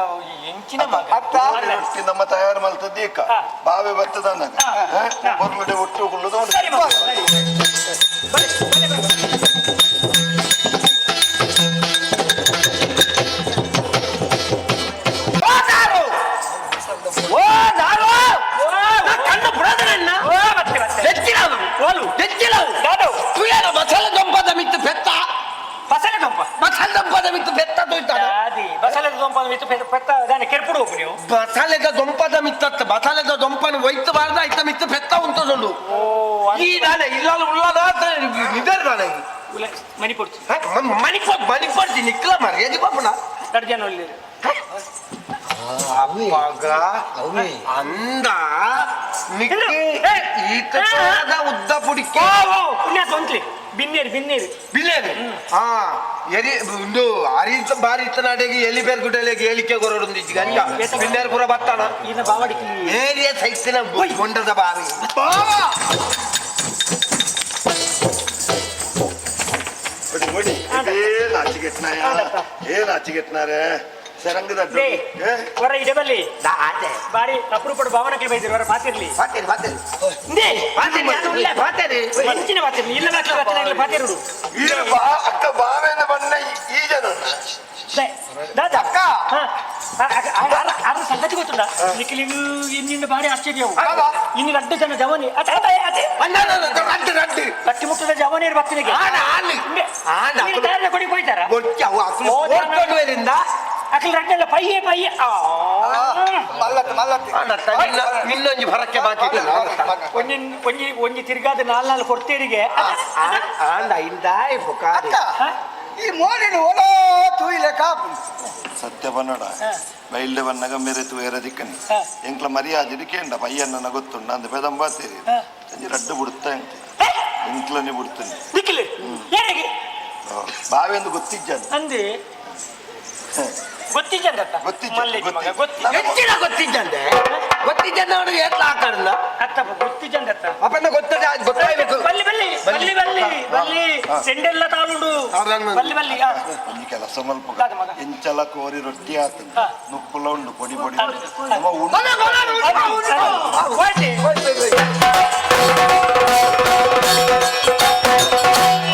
ಎಂಚಿನ ಮಗ. ಅತ್ತ. ಕೋರಿ ರೊಟ್ಟಿ ನಮ್ಮ ತಯಾರು ಮಲ್ತದ್ದು ಏಕ ಬಾವೆ ಬರ್ತದ ಅಂದಾಗ ಕೊರ್ಲುಡೆ ಒಟ್ಟು ಕುಳ್ಳುದು ಉಂಟು. ಸರಿ ಮಗ, ಸರಿ. ಬನ್ನಿ, ಬನ್ನಿ, ಬನ್ನಿ. ಓ ನಾರು, ನಾ ಕಣ್ಣು ಬುಡದನನ್ನ. ಓ, ಮತ್ತೆ ಮತ್ತೆ. ಹೆಚ್ಚಿನವು. ಓಲು. ಹೆಚ್ಚಿನವು. ದಾದವು. ತುಯರ ಬಸಲ ದೊಂಪದ ಮಿತ್ತು ಪೆತ್ತ. ಬಸಳೆ ದೊಂಪ. ಬಸಲ ದೊಂಪದ ಮಿತ್ತು ಪೆತ್ತ ತೋಯ್ತಾನ. ದಾದಿ ಬಸಳೆ ದೊಂಪ ವಿತ್ತು ಪೆತ್ತ ದಾನೆ ಕೆರ್ಪುಡು ಹೋಗು ನೀವು. ಬಸಲೆದ ದೊಂಪದ ಮಿತ್ತತ್ತ, ಬಸಲೆದ ದೊಂಪನ ಒಯ್ತು ಬಾರ್ದ ಐತ ಮಿತ್ತು ಪೆತ್ತ ಉಂಟುಂಡು. ಓ. ಈ ದಾನೆ ಇಲ್ಲ ಉಳ್ಳದ ನಿದರ್ ದಾನೆ. ಮನಿ ಕೊಡ್ತು. ಮಣಿಪೋ ಮಣಿಪಡ್ತಿ ನಿಕ್ಲ ಮರ್ಯಾದೆ ಪಾಪಣ. ದರ್ಜನ ಒಳ್ಳೆ. ಅಪ್ಪಾಗ. ಅವೇ. ಅಂದ ನಿಕ್ಕೆ ಏ! ಈತ ಉದ್ದ ಪುಡಿಕೆ. ಪುಣ್ಯ ತೊಂತ್ಲಿ ಬಿನ್ನೇರು ಬಿನ್ನೇರು. ಬಿಲ್ಲೇನು ಹಾ ಎರಿ ಒಂದು ಅರಿತ ಬಾರಿ ಇತ್ತನಾಡೆಗೆ ಎಲಿ ಬೇರ್ ಗುಡ್ಡಲೆಗೆ ಏಲಿಕೆ ಕೊರಡು ಗಂಜ ಬಿಲ್ಲೇರು ಪೂರ ಬತ್ತಾನ. ಈನ ಬಾವಡಿకి. ಏರಿಯ ಸೈತಿನ ಬೊಂಡದ ಬಾವಿ. ಒಡಿ ಒಡಿ ಏ ನಾಚಿಗೆಟ್ನಾಯ, ಏ ನಾಚಿಗೆಟ್ನಾರೆ ಸರಂಗದ. They ವರ ಇಡೆ ಬಲ್ಲಿ. ಆತೆ. ಬಾರಿ ಅಪರೂಪಡು ಭಾವನಕ್ಕೆ ಬೈದಿರು ವರ ಪಾತಿರ್ಲಿ. ಪಾತೇರಿ ಪಾತೇರಿ. ಇಂದೇ. ಪಾತೇರಿ, ನಾನು ಉಲ್ಲೆ ಪಾತೇರಿ. ಮಂಚಿನ ಪಾತಿರ್ಲಿ ಇಲ್ಲ ಮಕ್ಕಳ ಬತ್ತನಾಗ್ಲಿ ಪಾತಿರುಡು. ಈ ಬಾ ಅಕ್ಕ ಬಾವೆನ ಬಣ್ಣ ಈ ಜನ. ದಾದಾ. ಅಕ್ಕ. ಅರ ಸಂಗತಿ ಗೊತ್ತುಂಡ ನಿಕ್ಲಿಗೂ ಇನ್ನಿಂದ ಭಾರಿ ಆಶ್ಚರ್ಯವು. ಇನ್ನು ರಡ್ಡು ಜನ ಜವನಿ ಅತೆ ಅತೆ ಅತೆ. ರಡ್ಡು ರಡ್ಡು. ಕಟ್ಟಿ ಮುಟ್ಟದ ಜವನಿಯರು ಬತ್ತಿನಿಗೆ. ಆನ ಆನು ಆನ. ತಯಾರ ಕೊಡಿ ಹೋಯ್ತಾರ. ಗೊಚ್ಚ ಅವು ಅಕಲು ಕೋರ್ಕೊಂಡು ಅಕಲ್ ರಡ್ಡೆಲ್ಲ ಪೈಯೆ ಪೈಯೆ ಆ. ಮಲ್ಲತ್ತು ಮಲ್ಲತ್ತು. ನಿನ್ನೊಂಜಿ ಭರಕ್ಕೆ ಬಾಕಿ ಇತ್ತಲ್ಲ. ಒಂಜಿ ಒಂಜಿ ಒಂಜಿ ತಿರ್ಗಾದ ನಾಲ್ ನಾಲ್ ಕೊಡ್ತೇರಿಗೆ. ಆಂಡ ಇಂದಾಯ್ ಪುಕಾರಿ. ಅಕ್ಕ, ಈ ಮೋನಿನ ಒಲೋ ತೂಯಿಲೆ ಕಾಪು. ಸತ್ಯ ಬನ್ನಡ ಬೈಲ್ಡೆ ಬನ್ನಗ ಮೇರೆ ತೂಯರ ದಿಕ್ಕನಿ. ಎಂಕ್ಲ ಮರ್ಯಾದೆ ಕೇಂಡ ಪಯ್ಯನ್ನ ಗೊತ್ತುಂಡ ಅಂದ ಪೆದಂಬಾತೇರಿ ಸಂಜೆ ರಡ್ಡು ಬಿಡುತ್ತಾ ಎಂಕ್ಲೆ ಎಂಕ್ಲನೆ ಬಿಡ್ತೀನಿ. ನಿಕ್ಲಿ ಏರಿಗೆ. ಬಾವೆಂದು ಗೊತ್ತಿಜ್ಜಾನೆ. ಅಂದೆ ಗೊತ್ತಿಜ್ಜಂದತ್ತ. ಗೊತ್ತಿಜ್ಜ, ಮಲ್ಲೆಜ್ಜಿ ಮಗ. ಗೊತ್ತಿಜ್ಜ. ಗೊತ್ತಿ ಹೆಚ್ಚಿನ ಗೊತ್ತಿದ್ದಂತೆ ಗೊತ್ತಿದ್ದಂತೆ ಅವನಿಗೆ ಎట్ಲ ಆಕಾರಲ್ಲ. ಅತ್ತಪ್ಪ ಗೊತ್ತಿಜ್ಜಂದತ್ತ. ಅಪ್ಪನ ಗೊತ್ತದೆ ಗೊತ್ತಾಗಬೇಕು. ಬಲ್ಲಿ ಬಲ್ಲಿ ಬಲ್ಲಿ ಬಲ್ಲಿ ಬಲ್ಲಿ ಸೆಂಡೆಲ್ಲ ತಾಳುಂಡು. ಹೌದಲ್ಲ. ಬಲ್ಲಿ ಬಲ್ಲಿ ಆ. ಒಂಜಿ ಕೆಲಸ ಮಲ್ಪ. ದಾದ ಮಗ. ಎಂಚಲ ಕೋರಿ ರೊಟ್ಟಿ ಆತಂದು ನುಪ್ಪುಲ ಉಂಡು ಪೊಡಿ ಪೊಡಿ ನಮ್ಮ ಉಂಡು. ಹೋಯ್ತೆ. ಹೋಯ್ತು.